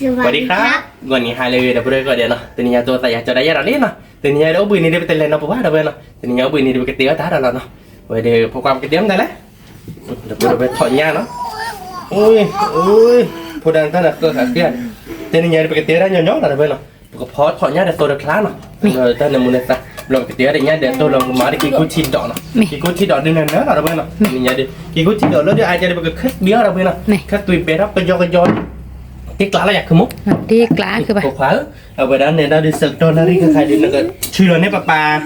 สวัสดีครับ ဂီၤနံၤဟါလၢအဂ့ၤ ဒီပုၢ်ဝဲၢ်ကိးဂၤဒဲးနီၤ, တနံၤညါအံၤသးယၤကၠီဒၣ်ယဲဒီးလံနီၤ, တနံၤညါအံၤဒီးအိၣ်ဘှံးနံၤဒီးပတလဲၤနီၤပှၤဘၣ် ဒီပုၢ်ဝဲၢ်နီၤ, တနံၤညါအိၣ်ဘှံးနံၤဒီးပကတဲအီၣ်တၢ်ဒီးလီၤနီၤ, ဝဲဒီးဖိခွါပကတဲအီၣ်မနုၤလဲၣ်, ဒီပုၢ်ဝဲၢ်ထီၣ်ညၣ်နီၤ, ဖိဒၣ်တၢ်န့ၣ်ဃၢဃးဃ့, တနံၤညါဒီးပကတဲတၢ်ညီညီလီၤ ဒီပုၢ်ဝဲၢ်နီၤ, ပကဖီထီၣ်ညၣ်ဒီးသိတခါနီၤ, တၢ်န့ၣ်မူန့ၣ်သး, ဘျီပကတဲအီၣ်ဒီးညၣ်ဒီးသိလီၤ ပကမၤဒီးက့ၤကူထံဒီးနီၤ, က့ၤကူထံဒီးဒုးနၢၤနၢၤလီၤ ဒီပုၢ်ဝဲၢ်နီၤ, တနံၤညါဒီး က့ၤကူထံဒီးလၢဒုးအါကဲဒီးပကခဲသွံးအီၣ် ဒီပုၢ်ဝဲၢ်နီၤ, ခဲသွံးဘဲထီၣ်ကယီကယီ တ့ကျးလီၤယၤခုမီၢ်, တ့ကျးခုဘၣ်, ဖိခွါဧၢ, အဝဲဒၣ်နဲဒၣ်ဒုးဆၢကတီၢ်နၣ်ရံၣ်ခါခါဒုး နကဆူလီၤန့ၢ်ပပၢ်,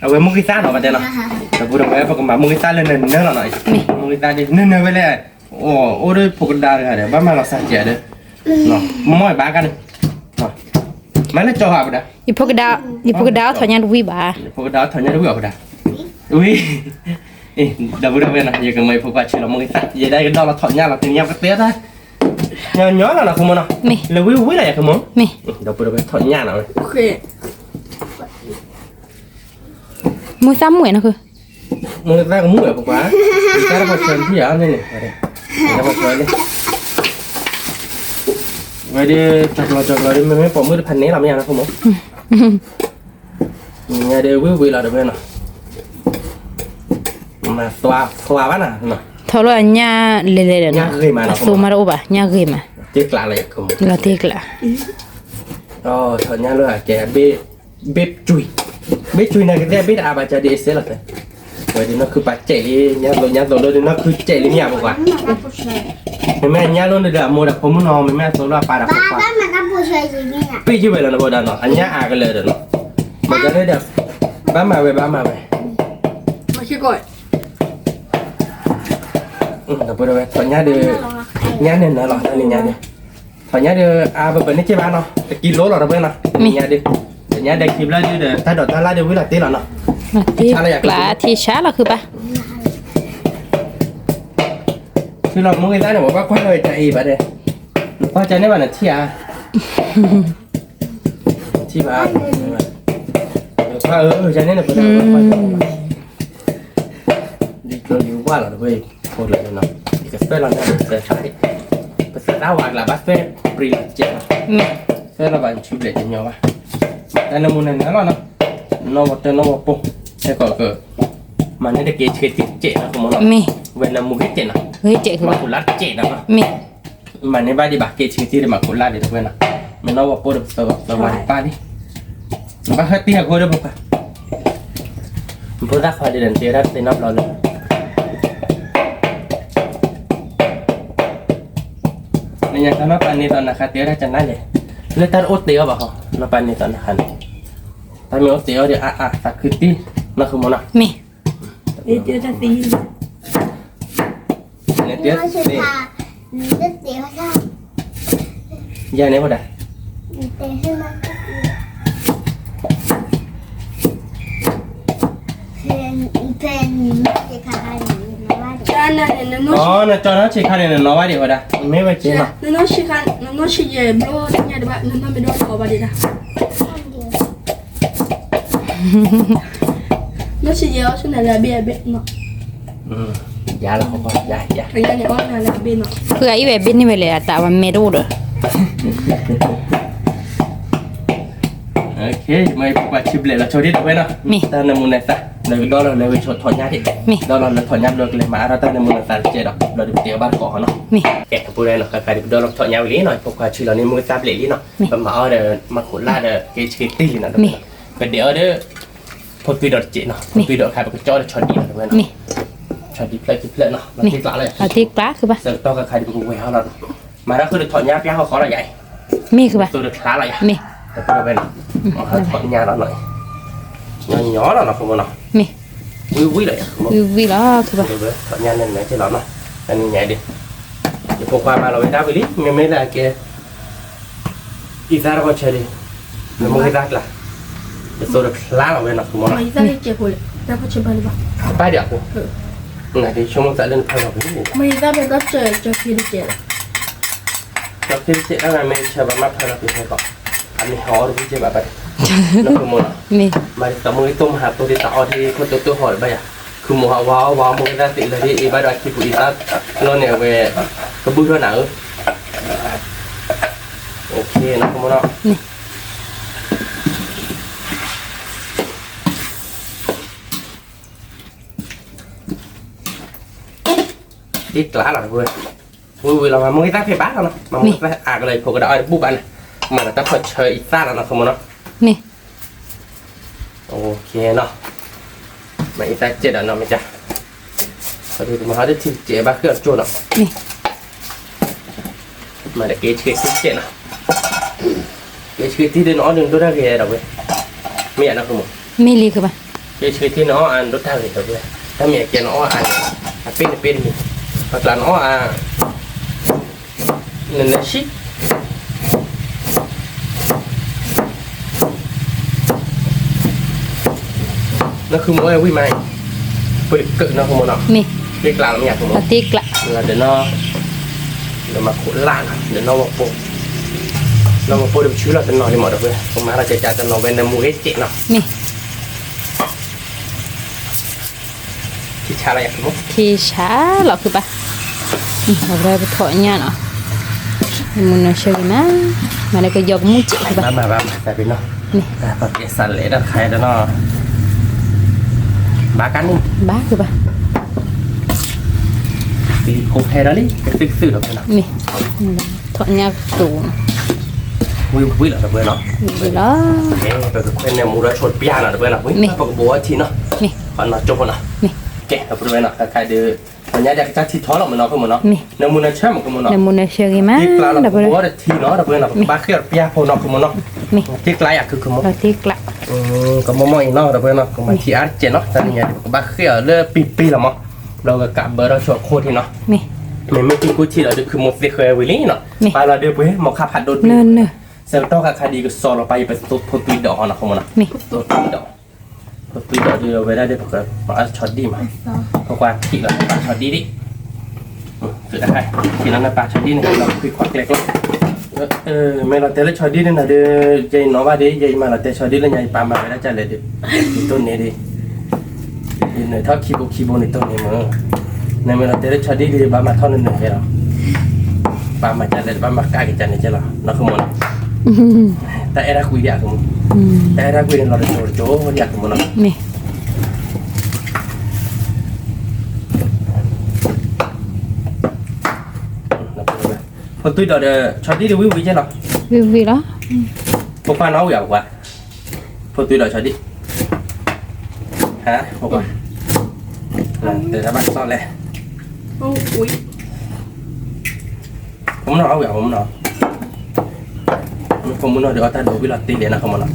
အဝဲမိၢ်ဂံၢ်သၣ်နီၤ ဘၣ်တဲနီၤ, ဒီပုၢ်ဝဲၢ် ပကမၤမိၢ်ဂံၢ်သၣ်လၢနၢၤနၢၤလီၤနီၤ, မိၢ်ဂံၢ်သၣ်ဒုး နၢၤနၢၤဝဲလဲၣ်, အိၣ်ဒီးဖိကဒါတဂၤဒီး ဘၣ်မၤလီၤစၢ်ကဲးဒီး, မ့ၢ်ဘၣ်ကါန့ၣ်, မၤလၢကၠီၤဟးပဒၣ်, ယဖိကဒါအီၣ်ထီၣ်ညၣ်တဝံၣ်ဘၣ်, ဖိကဒါအီၣ်ထီၣ်ညၣ်တဝံၣ်အီၤပဒၣ်, ဝံၣ် ဒီပုၢ်ဝဲၢ်နီၤ ယကမၤယဖိခွါဆူလီၤမိၢ်ဂံၢ်သၣ် ယဲဒၣ်ယကဒီၣ်လီၤထီၣ်ညၣ်လီၤ တနံၤညါပကတဲတၢ်, ညီညီလီၤနီၤ ခိမီၢ်နီၤ, လၢဝံၣ်ဝံၣ်လီၤယၤခိမီၢ်, ဒီပုၢ်ဝဲၢ်ထီၣ်ညၣ်လီၤဝဲ, မိၢ်သၣ်မုာ်နီၤ, မိၢ်သၣ်ကမုာ်ဝဲဖိခွါ, တၢ်တပှၤဆၢထံၣ်ဧါန့ၣ်န့ၣ်, တၢ်တပှၤဆၢန့ၣ်, ဝဲဒၣ် တကျီၤတကျီၤဒ် မ့မ့ၢ်ပိာ်မုၣ်တဖၣ်န့ၣ်လီၤ မ့ၢ်ယါနီၤခိမီၢ် ညါဒီးဝံၣ်ဝံၣ်လီၤ ဒီပုၢ်ဝဲၢ်နီၤ, မၤသွါသွါဘၣ်နီၤ, ထီၣ်လၢအညၣ်လဲၤလဲၤဒီး အသိမးတအိၣ်ဘၣ် ညၣ်ဂ့ၤမး, လီၤတ့ကျး, ထီၣ်ညၣ်လၢအကဲ ဘ့ၣ်ကွံ, ဘ့ၣ်ကွံန့ၣ်ကသ့ၣ်ဘ့ၣ်တအါဘၣ် ကၢဒ်အစဲလီၤ, ဝဲဒၣ်နီၢ်ခုပာ်စဲးလံ ညါသိးညါသိးလၢနီၢ်ခုစဲးလံမ့ၢ်ဧါ ဖိခွါ, မ့မ့ၢ်အညၣ်လီၤန့ၣ်ဒီး အမိၢ်ဒီးဖိမုၣ်နီၤ မ့မ့ၢ်အသိးလၢအပၢ်ဒီးဖိခွါ, ပ့ၢ်ယုၢ်ဝဲလီၤနဘိဒီးနီၤ အညၣ်အါကလၢာ်ဒီးနီၤ, မ့ၢ်ကန့ၣ်ဒီး, ဘၣ်မၤဝဲဘၣ်မၤဝဲ, ဒီပုၢ်ဝဲၢ်ထီၣ်ညၣ်ဒီး, ညၣ်န့ၣ်နၢၤလီၤ တနံၤညါဒီး, ထီၣ်ညၣ်ဒီး အါပပန့ၢ်က့ၤဘၣ်နီၤ တကံလိလီၤ ဒီပုၢ်ဝဲၢ်နီၤ တနံၤညါဒီး, တနံၤညါဒီးခံဘျီဒုးဒီး တၢ်ဒိးတၢ်လၢ်ဒီးဝံၤလီၤတ့ၢ်လီၤနီၤ, ထံဆါလီၤယၤ, ထံဆါလီၤခုဘၣ် ထံလီၤမိၢ်ဂ့ၤသၣ်န့ၣ် ပှၤဘၣ်ကွၢ်လီၤတၢ်အံၤဘၣ်ဒီး, နကွၢ်ကန့ၢ်ဘၣ်နထံၣ်ဧါ, ထံၣ်ဘၣ်, နကွၢ်ဧၢ, ကန့ၢ်နပှၤဘၣ်ကွၢ်လီၤ, ဒ်ကျိဒ်ဝၣ်လီၤတဝဲ, ဖိလၢနီၤ, ယကသွဲၣ်လီၤန့ၣ် ပသၢသၣ်, ပသၢသၣ်ဝါကျါဘၣ်သွဲၣ် ပြံလီၤစဲးလီၤ, သွဲၣ်လီၤဘၣ်ဆူဘျဲၣ်တညီဘၣ်, တၢ်နၢမူနၢနၢလီၤနီၤ, နီၣ်ဝီတၢ်နီၣ်ဝီပိၢ်, ဟဲကီးက မၤန့ၢ်တက့ၤဆှံတံၢ်စဲးနီၤ ခိမီၢ်နီၤ, ဝဲနၢမူဂ့ၤစဲးနီၤ, မၤခိၣ်လၢ်တစဲးနီၤ, မၤန့ၢ်ဘၣ်ဒံးဘၣ် က့ၤဆှံတံၢ်ဒီးမၤခိၣ်လၢ်ဒံးတဝဲနီၤ, မ့ၢ်နီၣ်ဝီပိၢ်ဒီးပသၢသၣ်ဝါဒံးပၢ်လံ, ဘၣ်ဟဲတံၢ်အဃိဒီးပပှၤ ဖိသၣ်ခွါဒ်ဒီး နတဲဝဲဒၣ်တသ့နီတဘျီလၢ နညါခါနီၢ်ပၤန့ၢ်သီနၤခါ တဲဝဲဒၣ်ကနၣ်လဲၣ်, လၢတၢ်တအိၣ်တ့ၢ်အီၤဘၣ်ဟီ, နီၢ်ပၤန့ၢ်သီနၤခါန့ၣ်, တၢ်မ့ၢ်အိၣ်တ့ၢ်အီၤဒီး အါအါသးခုတံၢ်, နီၢ်ခုမီၢ်နီၤ, မ့ၢ် နတဲ, ယၤန့ၣ်ဝဲဒၣ် အီ နကၠီနီၢ်ဆံးခါန့ၣ် နနီၢ်ဘၣ်ဒံးဝဲဒၣ် မ့ၢ်ဝဲက့ၤနီၤ, နနီၢ်ဆံးယဲၢ်ဘျီညါဒံးဘၣ် နနီၢ်မ့ၢ်ဒိၣ်ထီၣ်ဘၣ်ဒံးဒၣ် နီၢ်ဆံးယဲၢ်အီၤဆူနၤလၢအဘ့ၣ်အဘ့ၣ်နီၤ, ယၤလီၤ, ယၤ, ယၤ, ဖုအံၤဝဲဘ့ၣ်န့ၢ်ဝဲလဲၣ် အတၢ်ဝဲမဲာ်တအိၣ်ဒီး မ့ၢ်ပှၤဆံးဘျဲၣ်လီၤ ဆိဒ်တဝဲနီၤ, တၢ်နၢမူနၢသး နကဒီလီၤလၢဝဲထီၣ်ညၣ်ဒံး, ဒီလီၤလၢထီၣ်ညၣ်ဘျီကလဲၤမၤအါထီၣ်တၢ်နၢမူနၢသးတကဲးဒီး ဘျီဒုးပတဲအီၤဘၣ်တကိးဟီနီၤ, ကဲ တပူၤလီၤနီၤ ခါခါဒံးပဒီလီၤထီၣ်ညၣ်ဝံၤလံနီၤ ဖိခွါဆံးလီၤန့ၢ်မူသၣ်ဘျဲၣ်လံနီၤ, ပမၤအီၤဒီး မၤခိးလၢ်ဒီး က့ၤဆှံတံၢ်လံနီၤ ပဒဲးအီၤဒီး ဖိသွံဒီးတစဲးနီၤ ဖိသွံဒီးအခါပကကၠီဒီးဆီဒံးနီၤ တဝဲနီၤ, ဆီဒံးဖျၢၣ်ခံဖျၢၣ်နီၤ လီၤတ့ကျးလီၤယၤ ဆၢကတီၢ်ခါခါဒံးပကဝဲၤဟီလီၤနီၤ, မၤတၢ်ဃုာ်ဒီးထီၣ်ညၣ်ပျၢ်ဟီၣ်ဃီလီၤယၤအံၤ, မ့ၢ်ဃုာ်ဘၣ် သိးဒီးချါလီၤယၤ, မ့ၢ် တပူၤဝဲနီၤ, ထီၣ်ညၣ်လီၤနီၤ, ညီညီလီၤနီၤ ဖိမနီၤ, မ့ၢ် ဝံၣ်ဝံၣ်လီၤယၤ ဝံၣ်ဝံၣ်လီၤ ထီၣ်ညၣ်န့ၣ်မဲာ်က့ၤလီၤနီၤ, အနံၤညါဒံး, ယဖိခွါမၤလီၤဝဲဒၣ်ဝံၤလံ မ့မ့ၢ်လၢအကဲ အံသၣ်တခီဆၢဒံး, နမိၢ်ဟ့ၣ်သၣ်ကျါ, ယသိးတချါလီၤဝဲနီၤ မနီၤ, ဘၣ်ဒံးအဃိ, နဆိကမိၣ်သးလၢနဖးလီၤပှၤ, ကၠီၤခ့တစဲးတၢ်ဂၤမ့ၢ်ဆၢဘၣ်မ့ၢ်ဖးလီၤပှၤဟဲကီး, အမ့ၢ်ဟီအီၣ်တဘျုးကဲဘၣ်ဘၣ်ဒံး, နဆိကမိၣ်နီၤ, မၤဒ်သိးမုၢ်ဂ့ၤတိၢ်မဟါတိၢ်ဒ်တၢ်အီၣ်ဒ်ခိၣ်တိၢ်တိၢ်ဟီၣ်ဒံးဘၣ်ယၤ, ခုမိၢ်ဟးဝါအီၣ်ဝါအီၣ်မိၢ်ဟ့ၣ်သၣ်သ့လၢဒ်အံၤဘၣ်ဒီးအခံပူၤအံသၣ်လီၤန့ၣ် အဝဲ ကဘုၣ်ထီၣ်နၤဧၢ, နီၤ ခိၣ်မူနီၤ တ့ကျးလီၤတပှဲၤ, ဝံၤဝံၤလီၤ မၤမူက့ၤသၣ်ဖဲဘၣ်လီၤနီၤ, မၤမူက့ၤသၣ်အါကလီၤ ယဖိကဒီးအီၣ်တဘူၣ်ဘၣ်န့ၣ်, မၤလီၤတၢ်ဖီၣ်ဆၢအံသၣ်လီၤနီၤ ခိၣ်မူနီၤ, န့ၣ်, အိၣ်ခ့နီၤ, မၤအံသၣ်စဲးဒီးနီၤ မ့ၢ်ကါ, မၤဟီဒ်ထံကဲးဘၣ်ဃ့အီၤကၠိနီၤ, န့ၣ် မၤဒီးက့ၤဆှၢထံကဲးနီၤ, က့ၤဆှၢထံဒ်နအီၣ်ဒ်နဒိၣ်တၢ်ဂ့ၤဒီးဝဲ, မ့ၢ်ယါနီၤ ခိၣ်မူ, မ့ၢ်လံ ကဘၣ်, က့ၤဆှၢထံနအီၣ်အဒိၣ်တၢ်ဂ့ၤဒီးဝဲ, တၢ်မ့ၢ်အကဲနအီၣ်အါန့ၣ်, အပ့ၢ်န့ၣ်ပ့ၢ်တမံၤ, ပကျးနအီၣ်အါ နနၢၤဆံ နီၢ်ခုမူဝံၤမး, ပကၢးနီၢ်ခုမူနီၤ, မ့ၢ်, တ့ကျးလီၤမ့ၢ်ယါ တ့ကျး, လီၤဒီးနီၤ, ဒီးမၤခိးလၢ်နီၤ ဒီးနီၢ်ဝီပိ, နီၢ်ဝီပိဒီးပဆှၢလီၤတနီၤလံမးဒီးပှဲၤ, ပမၤလီၤကကးတနီၤဝဲ နမူဂ့ၤစဲးနီၤ, မ့ၢ် ခံဆါလီၤယါ ခံဆါလီၤခုဘၣ်, အဝဲပထီၣ်ညၣ်နီၤ, မူနၢၤဆၢဂ့ၤမး, မၤလၢကယီကမူၣ်စဲးခုဘၣ်, ဘၣ်မၤဘၣ်မၤသးပ့ၤနီၤ, ပကဲစးလဲၤဒီးခါဒီးနီၤ, ဘၣ်ကါန့ၣ်, ဘၣ်ခုဘၣ်, လံဖိဖဲဒီးလံ ကသုၣ်ကသုၣ်ဒီးဖဲနီၤ, မ့ၢ်, ထီၣ်ညၣ်ကတိၤနီၤ, ဝံၤဝံၤလီၤတပှဲၤနီၤ, ဝံၤလီၤ, ပကခွဲးန့ၣ်မူဒီးဆိတပျၢ်နီၤတပှဲၤနီၤ, ဝံၤပကဘိးအီထံနီၤ, မ့ၢ်, နီၤကၠိဖိနီၤ, မ့ၢ်, ကဲ တပှဲၤနီၤ ခါခါဒီး ပညါဒၣ်ကစၢ်ထံထီလီၤမ့ၢ်နီၤ ခိၣ်မူနီၤ, မ့ၢ်, နမူနၢၤဆၢမး ခိၣ်မူနီၤ, နမူနၢၤဆၢဂ့ၤမး, တ့ကျးလီၤ ပကဘိးအီတထံနီၤ တပှဲၤနီၤ ပကဘၣ်ဃ့အီၤတပျၢ်ဖိနီၤ ခိၣ်မူနီၤ, မ့ၢ်, တ့ကျးယါ ခိၣ်မူ, တ့ကျး, ကမီၤမီၤအံၤနီၤ တပှဲၤနီၤ ကမၤထံအါတစဲးနီၤ, တၢ်နံၤညါဒီး ပကဘၣ်ဃ့အီၤလၢပ့ၤပ့ၤလီၤမး, ဒီးကကးဘၢထီၣ်ဆိအခိၣ်ထံနီၤ, မ့ၢ်, မ့မ့ၢ်တံၤကိၣ်ထံဒီး ဒုးခုမူသ့ဃဲဝံၤလံနီၤ, ပာ်လီၤဒုးပှ့ၤ မီၤခါဖးဒိၣ်ဒုး, ဆၢကတီၢ်ခါခါဒ်ကစီၤလီၤပာ်ယၤ ပသိဖိသွံဒီးနီၤ ခိၣ်မူနီၤ, ဖိသွံဒီး ဖိသွံဒီးဒုးဝဲဒၣ်ဒီး ပကပာ်ဆီဒံၣ်မး, ပကွၢ်ထံၣ်လီၤ ပာ်ဆီဒံၣ်ဒံး, သုတခါ ထံၣ်လီၤနပာ်ဆီဒံၣ်န့ၣ် လီၤခွံခွါကျဲကျီ, မ့ၢ်လီၤတဲာ်လၢဆီဒံၣ်န့ၣ်နၤဒီး ယဲအံၤနီၤဘၣ်ဒီး ယဲအံၤမၤလီၤတဲာ်ဆီဒံၣ်လၢညါ ယပာ်မၤဝဲဒၣ်ကလဲာ်ဒီး, ယတိၢ်န့ၣ်ဒီး နထီၣ်ခံဘိခံဘိန့ၣ်တိၢ်န့ၣ်မး, နမ့ၢ်လီၤတဲာ်လၢဆီဒံၣ်ဒီး ဘၣ်မၤထီၣ်နနၢၤကဲလီၤ, ဘၣ်မၤကလဲာ် ဘၣ်မၤကးက့ၤကန့ၣ်ကဲလီၤ နီၢ်ခိၣ်မူနီၤ, တၢ်အဲၣ်တၢ်ကွံဒံးအခိၣ်မူ, တၢ်အဲၣ်တၢ်ကွံန့ၣ် လီၤတစိၤတစိၤဒံးအခိၣ်မူနီၤ, မ့ၢ် ဖိသွံဒီးဒီး ဆီဒံၣ်ဒီးဝံၣ်ဝံၣ်ကဲလီၤ, ဝံၣ်ဝံၣ်လီၤ, ဖိခွါနီၣ်ဝံၣ်အီၤ ဖိခွါ, ဖိသွံဒီးဆီဒံၣ်, ဟါ ဖိခွါ, တဲတၢ်ဘၣ်ကစီၣ်လဲၣ်, ဖိမုၣ်နီၣ်အီၣ်ဝံၣ်အီၤ ဖိမုၣ်နီၣ်, ဖိမုၣ်နီၣ်ဒီးအီၣ်တၢ်ဒီးဝံၣ်လီၤတ့ၢ်လဲၣ်နီၢ်ခိၣ်မူ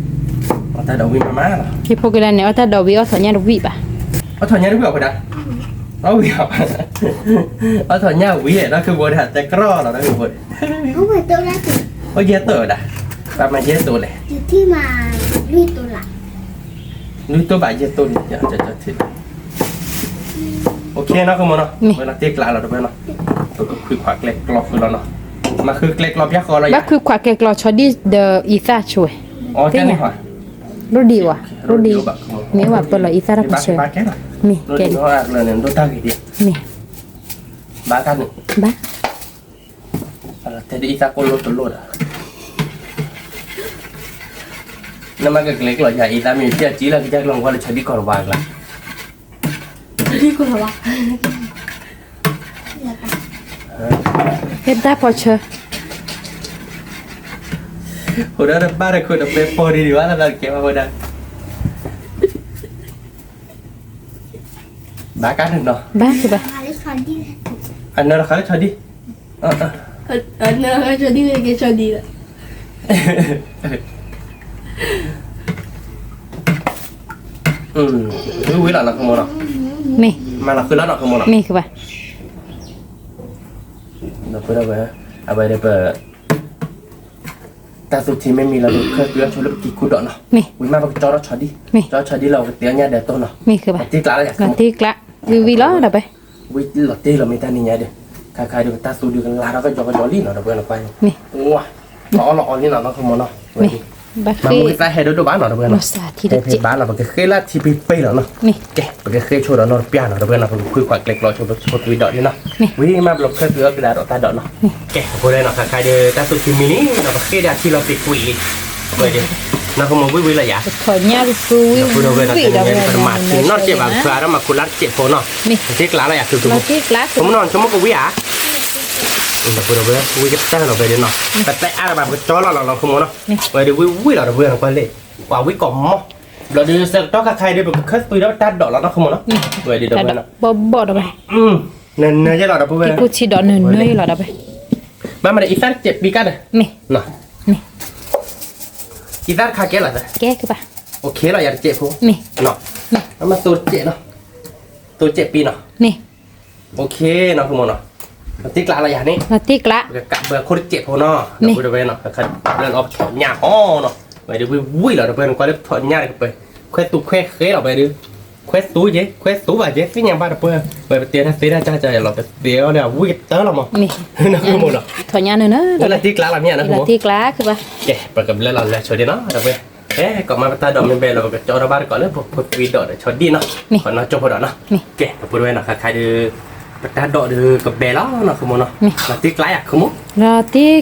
နီၤ, အီၣ်တၢ်ဒီးဝံၣ်မးမးလီၤ, ယဖိကလၢန့ၣ် အီၣ်တၢ်ဒီးဝံၣ်အီၣ်ထီၣ်ညၣ်တဝံၣ်ဘၣ်, အီၣ်ထီၣ်ညၣ်တဝံၣ်အီၤဖိဒၣ်, အီၣ်ဝံၣ်အီၤ, အီၣ်ထီၣ်ညၣ်ဝံၣ်နီၢ်ခိၣ်ဖိဒၣ် တဲကြီလီၤနီၢ်ခိၣ်ဖိ, အိၣ်ယဲၢ်တိၢ်ဝဲဒၣ်, ဘၣ်မၤယဲၢ်တိၢ်လဲၣ်, လွံၢ်တိၢ်ဘၣ်ယဲၢ်တိၢ်န့ၣ်, အိၣ်ခ့နီၢ်ခိၣ်မူနီၤ, ဝဲလီၤတ့ၢ်ကျးလီၤတဝဲနီၤ, ပကခွံခွးကျဲကျီဃုာ်လီၤနီၤ, မၤဃုကျဲကျီပျၢ်ဃီလီၤယၤ, ဘၣ်ခွံခွးကျဲကျီဆီဒံၣ်ဒီးအံသၣ်ဆိဝဲ, အီတဲန့ၣ်, ရိဒံးဝဲ, ရိဒံး, မ့ၢ်ဝဲပၢလီၤအံသၣ်တၢ်ပူၤဆိ, မ့ၢ်ကဲ, မ့ၢ်, ဘၣ်တၢ်န့ၣ်, ဘၣ် တဲဒ်အံသၣ်ကိၢ်လိၣ်တလိၣ်ဒီး, နမ့ၢ်ကကျဲကျီယၤအံသၣ်မ့ၢ် ဖျၢၣ်ကံလၢကစၢ်ကျီၢ်မကွၢ်လၢဆီဒံၣ်ကီၢ်တဝါကျါ, ဆီဒံၣ်ကီၢ်တဝါ, ဟဲတၢ်ဖီဆၢ, ဟိုဒီးတဘၣ်တခိၣ်တပဲၤပိာ်ဒံးဒံးဘၣ်လၢကဲဘၣ်ဝဲဒၣ် ဘၣ်ကါန့ၣ်နီၤ, ဘၣ်ကဘၣ်, အနၢတခါလၢဆီဒံၣ်, အနၢတခါလၢဆီဒံၣ်လၢကဲဆီဒံၣ်လီၤ, ဝံၤဝံၤလီၤနီၢ်ခိၣ်မူနီၤ, မ့ၢ်, မၤလီၤဃုာ်လီၤနီၢ်ခိၣ်မူနီၤ, မ့ၢ်ကဘၣ်, ဒီပုၢ်ဒီဝဲၢ်, အဝဲဒၣ်ပ တၢ်သူထံမ့ၢ်မံလီၤဒီး ခၢၣ်သံအီၣ်ဆိလၢပကံၢ်ကူဒီးနီၤ, ဝံၤမးပကကၠီထီၣ်ဆီဒံၣ်, ကၠီဆီဒံၣ်လီၤ ပကတဲအီၣ်ညၣ်ဒီးတိၢ်နီၤ, မ့ၢ်တ့ကျးလီၤ, ဝံၤဝံၤလီၤဒီးပဲ, ဝံၤလီၤတ့ၢ်လီၤမ့ၢ်တၢ်နံၤညါဒီး, ခါခါဒီးပတၢ်သူဒုးကလၤထီၣ်ကယီကယီလံနီၤ ဒီပုၢ်ဝဲၢ်နီၤ, ဝါ, လီၤအီၣ်လီၤအီလံနီၤ နီၢ်ခိၣ်မူနီၤ, ဝဲဒၣ် မၤမူကသါဟဲဒိၣ်ဒိၣ်ဘၣ်နီၤ တပှဲၤနီၤ, ဟဲဖဲဘၣ်နီၤ ပကဃ့လၢထံဖံးပ့ၤလီၤနီၤ, ကဲ ပကဃ့ဆိဒီးနီတပျၢ်နီၤ တပှဲၤနီၤ ပကဖှံကွၢ်ကျဲကျီဆိ ပဆိသွံဒီးဒ်နီၤ, ဝံၤမးဘျီဖျၢၣ်သွံအီၣ်ကဒါဒီးတၢ်ဒိးနီၤ, ကဲ ပဖိဒဲနီၤ ခါခါဒီး တၢ်သူၣ်ခုမံန့ၣ်နီၤ ပဃ့ဒၣ်ထံလီၤသံးကွံာ်လံ, ပဝဲဒ် နီၢ်ခမူဝံၣ်ဝံၣ်လီၤယၤ, ပထီၣ်ညၣ်ပသူဝံၣ်ဝံၣ်လီၤ ပတမၤသံနီတစဲးဘၣ် ပထွါဒီးမၤခူၣ်လၢ်တစဲးဖိနီၤ, ပက့ကျးလီၤယၤ ခမူနီၤ ခမူကဝံၣ်ဧါ ဒီပုၢ်ဒီဝဲၢ် ဝံၣ်ကတၢၢ်လီၤဝဲဒ်နီၤ, ပတဲအါလၢၤဘၣ် ပကကၠီလီၤလီၤနီၤ ခမူနီၤ, ဝဲဒ်ဝံၣ်ဝံၣ်လီၤ ဒီပုၢ်ဝဲၢ် ကွၢ်လ့ၣ်, ကွၢ်ဝံၣ်ကီးမီၢ်, ဘျီဒ်ဆၢကတီၢ်ခါခါအံၤဒ် ပကခၢၣ်သွံဒီးတၢ်ဒိးလီၤနီၤ ခမူနီၤ, ဝဲဒ်ဒီပုၢ်ဝဲၢ်နီၤ, ဘီၣ်ဘီၣ်ဒီးဝဲ, နနၢယဲလီၤ ဒီပုၢ်ဝဲၢ်, ထံကူထံဒီးနနၢယဲလီၤဒီးဝဲ, ဘၣ်မနုၤ အံသၣ်တစဲးပံကါဒီး, အံသၣ်တခါကဲလီၤ, ကဲကဘၣ်, အိၣ်ခ့လီၤ ယၤတစဲးဖိ, မ့ၢ်သိတစဲးနီၤ, သိတစဲးပံနီၤ မ့ၢ် အိၣ်ခ့နီၤ ခမူနီၤ, လီၤတံၢ်ကျးလီၤယၤန့ၣ်, လီၤတံၢ်ကျး, ပကကးဘၢခိၣ်တစဲးဖိနီၤ, မ့ၢ် ဒီပုၢ်ဒီဝဲၢ်နီၤ, ခါလၢအီၣ်ပထီၣ်ညၣ်အီၤနီၤ, ဝဲဒ်ဝံၣ်ဝံၣ်လီၤ ဒီပုၢ်ဝဲၢ် နကွၢ်လၢပထီၣ်ညၣ်ဒီးကပၤ, ခွဲးသူခွဲးဃဲလီၤဝဲဒ်, ခွဲးသူယဲ ခွဲးသူဘၣ်ယဲ သ့ၣ်ညါဘၣ် ဒီပုၢ်ဝဲၢ် ပတဲတၢ်သ့တၢ်ကၢ်ကၢ်ယၤလီၤ ပတဲအီၤန့ၣ်အဝံၣ်ကတၢၢ်လီၤမး, ခမူနီၤ, ထီၣ်ညၣ်န့ၣ်နီၤ, လီၤတံၢ်ကျးလီၤမ့ၢ်နီၤ ခမူနီၤ, ကဲ ပကဘျၢလီၤလၢဆိဒ်နီၤ ဒီပုၢ်ဝဲၢ်, ကဲ ကိးမးပတၢ်ဒိးမ့ၢ်ဘဲလီၤ ပကကၠီထီၣ်ဘၣ်တကိးလၢပဖိသွံဒီးဒီးဆီဒံၣ်နီၤ, ပနီၢ်ကၠိဖိဒီးနီၤ, ကဲ ဒီပုၢ်ဒီဝဲၢ်နီၤ ခါခါဒီး ပတၢ်ဒိးဒီးကဘဲလီၤနီၤ ခမူနီၤ, လီၤတံၢ်ကျးယၤ ခမူ, လီၤတံၢ်ကျးဒီး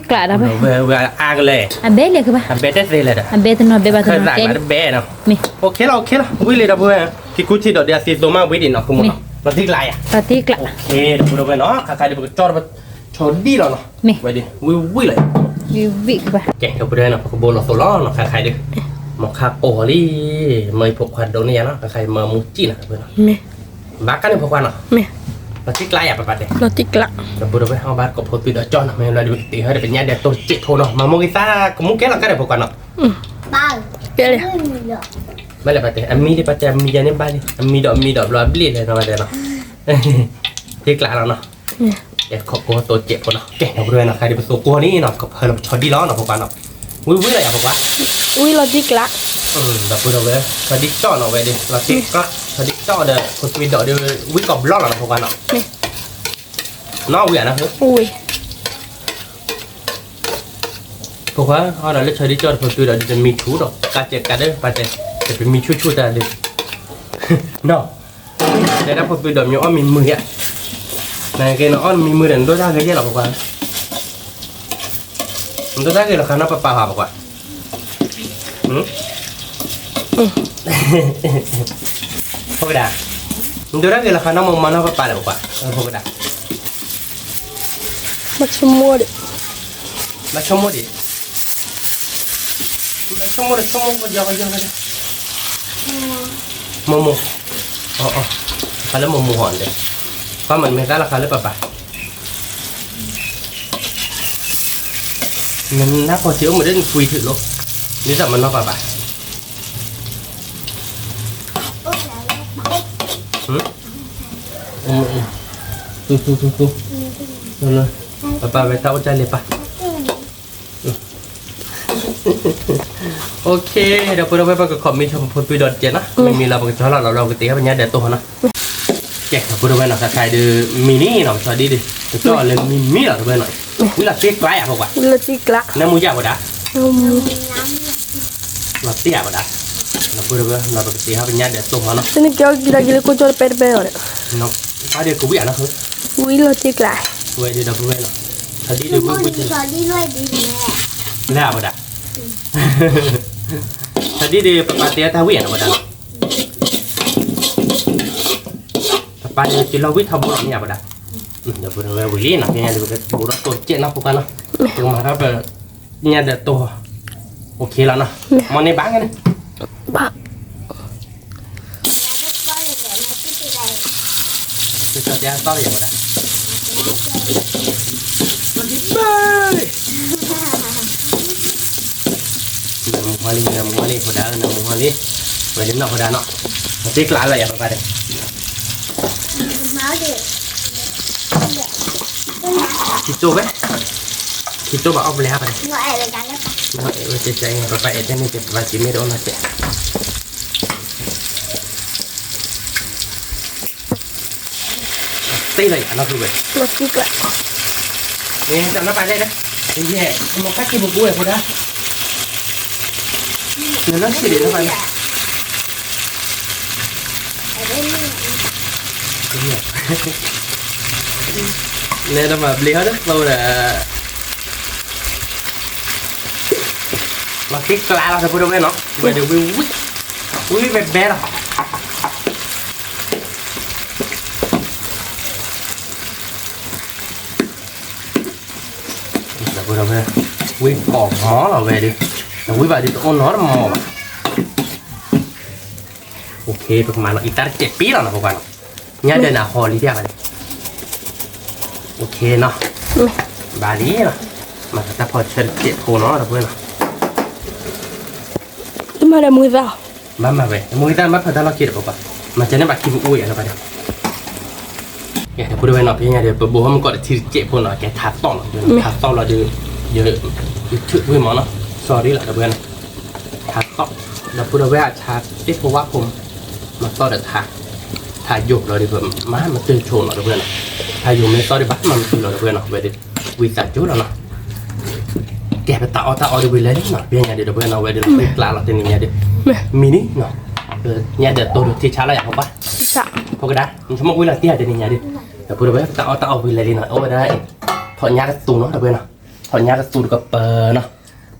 ဝဲအါကလဲၣ်, အဘဲလဲၣ်ကဘၣ်, အဘဲတသ့လဲၣ်ဒီး အဘဲတနီၤဘဲဘၣ်တနီၤ တဘဲနီၤ, မ့ၢ် အိၣ်ခ့လီၤ အိၣ်ခ့လီၤ ဝံၣ်လံ ဒီပုၢ်ဝဲၢ်, ထံကူထံဒီးဒ်အသံသိမးဝံၣ်ဒံးနီၤ ခမူနီၤ, လီၤတံၢ်ကျးယၤ, လီၤတံၢ်ကျး, ဒီပုၢ်ဒီဝဲၢ်နီၤ ခါခါဒီး ပကကၠီထီၣ်ပဆီဒံၣ်လီၤနီၤ, ဝဲဒ် ဝံၣ်ဝံၣ်လီၤ, ကဲ ဒီပုၢ်ဒီဝဲၢ်နီၤ ပကဘိလီၤသိးလီၤနီၤ ခါခါဒီး, မ့ၢ်ခါကိးလံ, မ့ၢ်ဖိခွါဒိးန့ၢ်ယၤနီၤ ခါခါ မ့ၢ်မူစံၣ်နီၤ ဒီပုၢ်ဝဲၢ်နီၤ, ဘၣ်ကါန့ၣ်ဖိခွါနီၤ, လီၤတံၢ်ကျးယၤ ပပာ်တဲ, ဒီပုၢ်ဒီဝဲၢ် ဟီၣ်ဘၣ်ကိးဖိသွံဒီးကၠီနီၤ မ့ၢ်လီၤဒီး ပကတ့ဟီဒီးပညါဒဲးတိၢ်တစဲးဖိနီၤ မၤမူကသါ ကမူကဲလီၤကါဒီး ဖိခွါနီၤ, ကဲလၢ, ဘၣ်လဲၣ်ပာ်တဲ အမံၤဒ်ပာ်တဲ အမံၤယၤန့ၣ်ဘၣ်လံ အမံၤဒီးအမံၤဒီးဘျီအဘျ့ၣ်လဲၣ်နီၤ ပာ်တဲနီၤ, တံၢ်ကျးလီၤနီၤ, ကဲခီကိးသိးတစဲးဖိနီၤ ကဲ ဒီပုၢ်ဒီဝဲၢ်နီၤ ခါဒီးပသိးကိးန့ၣ်နီၤ ကဖၢလီၤပဆီဒံၣ်လီၤနီၤ ဖိခွါနီၤ, ဝံၣ်ဝံၣ်လီၤယၤ ဖိခွါ, ဝံၣ်လီၤတံၢ်ကျး, ဒီပုၢ်ဒီဝဲၢ် ဆီဒံၣ်ကၠီနီၤ ဝဲဒ် လီၤတံၢ်ကျး ဆီဒံၣ်ကၠီဒီး ဖိသွံဒီးဒီး ဝံၣ်ကိးဘျီလီၤနီၤ ဖိခွါနီၤ, နီၢ်ဝံၣ်ဧါနီၤ, ဖိခွါ အီၣ်ဒီးလၢဆီဒံၣ်ကၠီဒီး ဖိသွံဒီးဒီး တမံၤဆူၣ်ဒီး ကးစဲးကးဒီး ပာ်တဲ, တပမံၤဆူၣ်ဆူၣ်တၢ်လၢ, နီၤ, တဲဒၣ်ဖိသွံဒီးမ့ၢ်အီၣ်မံၤမုာ်ဧါ, နကဲနအီၣ်မံၤမုာ်ဒီး နဒိၣ်တၢ်ဂ့ၤယဲၢ်လီၤ ဖိခွါ, နဒိၣ်တၢ်ဂ့ၤလီၤ ခါနီၢ်ပပၢ်ဟီ ဖိခွါ, ဖိကဒၣ်, နဒိၣ်တၢ်ဂ့ၤလီၤ ခါနီၢ်မိၢ်မၤနီၢ်ပပၢ်လဲၣ် ဖိခွါ, ဖိကဒၣ်, ဘၣ်ဆိကမိၣ်ဒံး, ဘၣ်ဆိကမိၣ်ဒံး, ဘၣ်ဆိကမိၣ်ဒီးဆိကမိၣ်ကယီကယီ, မိၢ်မိၢ်, အီၤအီၤ, ခါလၢမိၢ်မိၢ်ဟီၣ်န့ၣ်, ပၢ်မၤနမ့ၢ်သၣ်လီၤ ခါလၢပပၢ် နနၢ်ပှၤစ့အိၣ်မ့ၢ်ဒ်နပှ့ၤထုးလိၤ, ဒ်သိးမၤနီၢ်ပၢ်ဘၣ်, သူသူသူသူ, ပပၢ်ဝဲတၢ်အိၣ်တၢ်လၢပၢ်, OK, ဒီပုၢ်ဒီဝဲၢ် ပက comment ဆိပဖိသွံဒီးတကဲးနီၤ, မ့မ့ၢ်လီၤ ပကဆီလီၤလီၤလီၤ ပကတ့ၢ်ဟဲပညါဒဲးတိၢ်နီၤ, ကဲ ဒီပုၢ်ဒီဝဲၢ်နီၤ ခါခါဒီး မံၤန့ၣ်နီၤ ပဆီဒံၣ်ဒီး ပကၠီလၢမံၤမံၤလီၤ ဒီပုၢ်ဝဲၢ်နီၤ, ဝံၤလီၤတံၢ်ကျါယၤ ဖိခွါ, နၢ်မူယၤ ဖိဒၣ် လီၤတံၢ်ဧါ ဖိဒၣ်, ဒီပုၢ်ဒီဝဲၢ် လီၤပကတ့ၢ်ဟဲပညါဒဲးတိၢ်နီၤ, တနံၤကဲကံလီၤကံလၢကိၢ်ကၠီတပဲတပဲအီၤဒီး, ပၢ်ဒီးကဝံၣ်ဧါနီၤ, ဝံၤလီၤတံၢ်ကျါ, ဝဲဒီး ဒီပုၢ်ဝဲၢ်နီၤ, ဆီဒံၣ်ဒီးဝံၤဝံၤ လၢအ ဖိဒၣ်, ဆီဒံၣ်ဒီး ပပၢ်တဲတၢ်ဝံၣ်ဧါနီၤ ဖိဒၣ်, ပပၢ်ဒီးကလီၤဝံၣ်ထီဘိလီၤမ့ၢ်ဧါ ဖိဒၣ်, ဒီပုၢ်ဒီဝဲၢ်ဝံၤလံနီၤ ဖဲညါဒီးပကဘူးထီၣ်တိၢ်တကဲးနီၤ ဖိခွါနီၤ, ပကမၤထီၣ်ပညါဒဲးတိၢ်, OK လီၤနီၤ, မ့ၢ်န့ၣ်ဘၣ်န့ၣ် ကတဲသီၣ်လၢယၤ ဖိဒၣ်, နၢမူဟီလံ နၢမူဟီလံ ဖိဒၣ်ဧၢ နၢမူဟီလံ, ဝဲဒၣ်နီၤ ဖိဒၣ်နီၤ, တံၢ်ကျါလၢယၤ ပပၢ်ဒီး ခံကၠိဝဲ, ခံကၠိဘၣ်အီၣ်ဘျဲၣ်ဟါပၢ်န့ၣ်, နီၢ်အဲၣ်ဝဲကန့ၣ်, ပပၢ်အဲၣ်တဲန့ၣ် ပပၢ်စံးမ့ၢ်တအိၣ်နီတစဲး, တ့ၢ်လီၤယၤနီၤ ဖုဝဲ, တၢ်နီၢ်ပၢ်လဲၣ်ဒီး, ယဲၢ် မ့ၢ်ခါက့ၤပကူဝဲ ဖိဒၣ်, နလၢဆံးဒံးလၢပှၤန့ၣ်, နဲဒၣ်မၤဘျ့ဟီဒီးသိဒီး, လီၤတံၢ်ကျါလီၤ ဒီပုၢ်ဒီဝဲၢ်နီၤ, ဝဲဒၣ်ဝံၣ်ဝံၣ်, ဝံၣ်ဝံၣ်ဘဲဘဲလီၤ. ဒီပုၢ်ဒီဝဲၢ်, ဝံၣ်ကိးမီၤလီၤဝဲဒၣ်, တဝံၣ်ဘၣ်ဒ်တအိၣ်နီတမီၤဘၣ်. ပကမၤလီၤအံသၣ်တစဲးပ့လီၤနီၤ ပကွၢ်နီၤ, ညါဒၣ်နဟီလံဘၣ်န့ၣ်, ဘၣ်လံနီၤ, မၤတၢ်ဖီဆၢတစဲးဖိနီၤ ဒီပုၢ်ဝဲၢ်နီၤ. တမၤဒီးမူသၣ်, ဘၣ်မၤဝဲ မူသၣ်ဘၣ်ဖးတၢ်လီၢ်ခံဒီးပကွၢ်, မၤစၢၤန့ၢ်ဘၣ်ခံပူၤအိၣ်ယၤလၢပှၤဒီး, ဒီပုၢ်ဒီဝဲၢ်နီၤ ဖဲညါဒီး ပဘိဟီၣ်မုၢ်ကီးတထံတစဲးဖိနီၤ ကဲထးသီၣ်နီၤ, ထးသီၣ်လီၤဒီး, ယ YouTube ဝံၣ်မီၤနီၤ, sorry လီၤ ဒီပုၢ်ဝဲၢ်နီၤ, ထးသီၣ်, ဒီပုၢ်ဒီဝဲၢ်အထးသ့ၣ်ဖိဝၣ်ဖိ, မၤသီၣ်ဒီးထး, ထးယိာ်လီၤဒီး ပမၤမတၢၢ်ဆိနီၤ ဒီပုၢ်ဝဲၢ်နီၤ, ထးယိာ်မ့ၢ်သီၣ်ဒီးဘၣ်မၤမတၢၢ်လီၤ ဒီပုၢ်ဝဲၢ်နီၤ, ဝဲဒၣ်, ဝံသးစူၤလီၤနီၤ. ကဲ ပတၢ်အီၣ်တၢ်အီဒီးဝံၤလဲၣ်နီၤ, ဖဲညါဒီး ဒီပုၢ်ဝဲၢ်နီၤ ဝဲဒၣ်လီၤတံၢ်ကျါလီၤတနံၤညါဒီး, မံၤန့ၣ်နီၤ, ညါဒီးတိၢ်ဒိၣ်ထံဆါလီၤယၤဖိခွါ, ဖိကဒါ, ဆိကမိၣ်ဝံၤလီၤတံၢ်တနံၤညါဒီး, ဒီပုၢ်ဒီဝဲၢ် ပတၢ်အီၣ်တၢ်အီဝံၤလဲၣ်လံနီၤ, အိၣ်ဝဲဒၣ်, ထီၣ်ညါကသူနီၤ ဒီပုၢ်ဝဲၢ်နီၤ, ထီၣ်ညါကသူတကပၤနီၤ,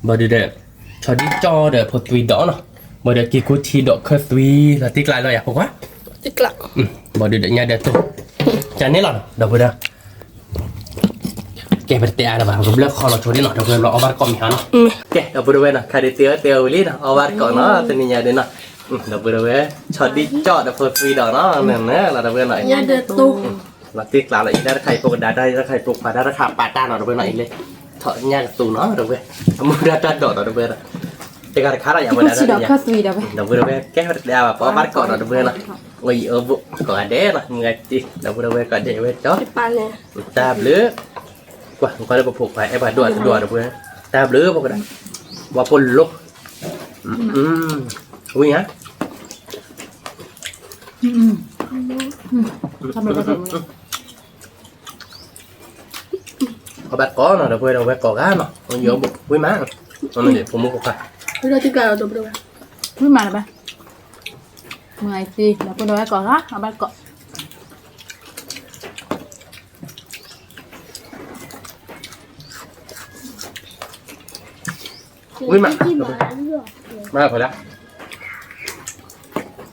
ဘၣ်ဒီးဒီး, ဆီဒံၣ်ကၠီဒီးဖိသွံဒီးနီၤ, ဘၣ်ဒီးက့ၤကူထံဒီးခၢၣ်သွံ လီၤတံၢ်ကျါလီၤယၤဖိခွါ, ဘၣ်ဒီးဒီးညါဒီးတိၢ်, ကန့ၣ်လီၤနီၤ ဒီပုၢ်ဝဲၢ် ကဲ ပတတဲအါလၢၤဘၣ် ပကဘျၢၣ်ခီလီၤဆိဒ်နီၤ ဒီပုၢ်ဝဲၢ် ဘျီအီၣ်ဘၣ်တကိးမ့ၢ်ဟါနီၤ, ကဲ ဒီပုၢ်ဒီဝဲၢ်နီၤ ခါဒုးတဲအီၤတဲအီၤဝံၤလံနီၤ အီၣ်ဘၣ်တကိးနီၤ တနံၤညါဒုးနီၤ, ဒီပုၢ်ဒီဝဲၢ် ဆီဒံၣ်ကၠီဒီးဖိသွံဒီးနီၤ နနလီၤဒီပုၢ်ဝဲၢ်နီၤ, လီၤတံၢ်ကျါလီၤ အံၤဒၣ်တခါအံၤဖိကဒါ တၢ်တခါအံၤဖိခွါ တၢ်တခါပာ်တၢ်နီၤ ဒီပုၢ်ဝဲၢ်နီၤ အံၤလၢ, ထီၣ်ညၣ်ကသူနီၤ ဒီပုၢ်ဝဲၢ်, အမူဒါတၢ်ဒိးဒီး ဒီပုၢ်ဝဲၢ်နီၤ, တဂၤတခါလီၤ ယၤဝဲဒၣ်, ဒီပုၢ်ဒီဝဲၢ် ကဲဝဲတတဲအါဘၣ် ပအီၣ်ဘၣ်တကိးနီၤ ဒီပုၢ်ဝဲၢ်နီၤ, အံၤအဘိကိးဂၤဒဲးနီၤ မုၢ်ဂၤတံၢ် ဒီပုၢ်ဒီဝဲၢ်ကိးဒဲးဝဲကၠီ တၢ်ဘျုး, ကွၢ် နကွၢ်လၢပဖိခွါအဲၣ်ပှၤဒိၣ်အတဒိၣ် ဒီပုၢ်ဝဲၢ်, တၢ်ဘျုးဖိကဒါ, ဝါဖိလိၤ, ဝံၤဧါ, အီၣ်ဘၣ်ကိးနီၤ ဒီပုၢ်ဝဲၢ် ဒီပုၢ်ဝ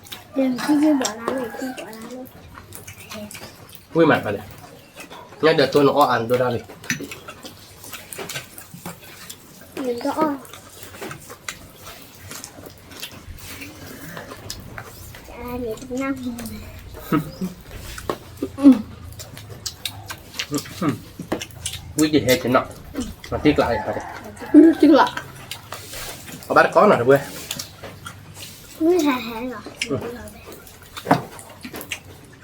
ဲၢ်ကိးဂၤနီၤ ယိၤဘိး ဝံၤမး, ဖိမုၣ်ဖိခွါ, ဝံၤမးလၢၤဘၣ်, မုၢ်ဂၤတံၢ် ဒီပုၢ်ဒီဝဲၢ်ကိးဂၤ အီၣ်ဘၣ်ကိး ဝံၤမး, မၤဖဲလဲၣ်, ဝံၤမးဖဲလဲၣ်, ညါဒီးတိၢ်နအီၣ်အါနဒိၣ်တၢ်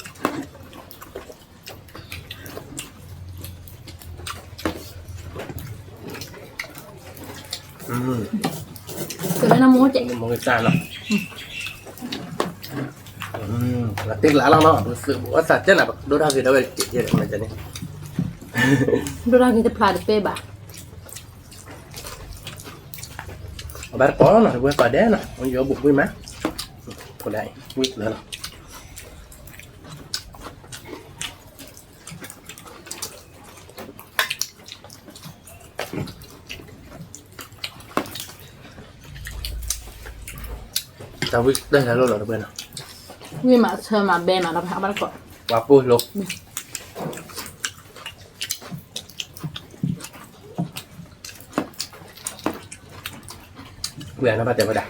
ဂ့ၤ ဝံၤကဟဲက့ၤနီၤ, တံၢ်ကျါယၤ, အီၣ်ဘၣ်တကိးနီၤ ဒီပုၢ်ဝဲၢ်, မိၢ်ကစၢ်နီၤ, တံၢ်လၢ်လီၤနီၤ, ပသုးဘၣ်သးကဲနၤ ဒိၣ်ထီၣ်က့ၤဒီးဝဲ, ဒိၣ်ထီၣ်က့ၤ တဖျါတပဲဘၣ်, အဘၣ်တကိးနီၤ တဝဲကိးဒဲးနီၤ, ယိၤဘိးဝံၤမး, ဖိဒါအံၤ ဝံၤလၢလီၤ တၢ်ဝံၣ်တၢ်လၢလီၤတပှဲၤနီၤ, ဝံၣ်မးဆၢမးဘဲမးလီၤ အဘၣ်တကိး, ပှၤပိၢ်လိၤ, ဝံၤနဘၣ်တဲဝဲဒၣ်,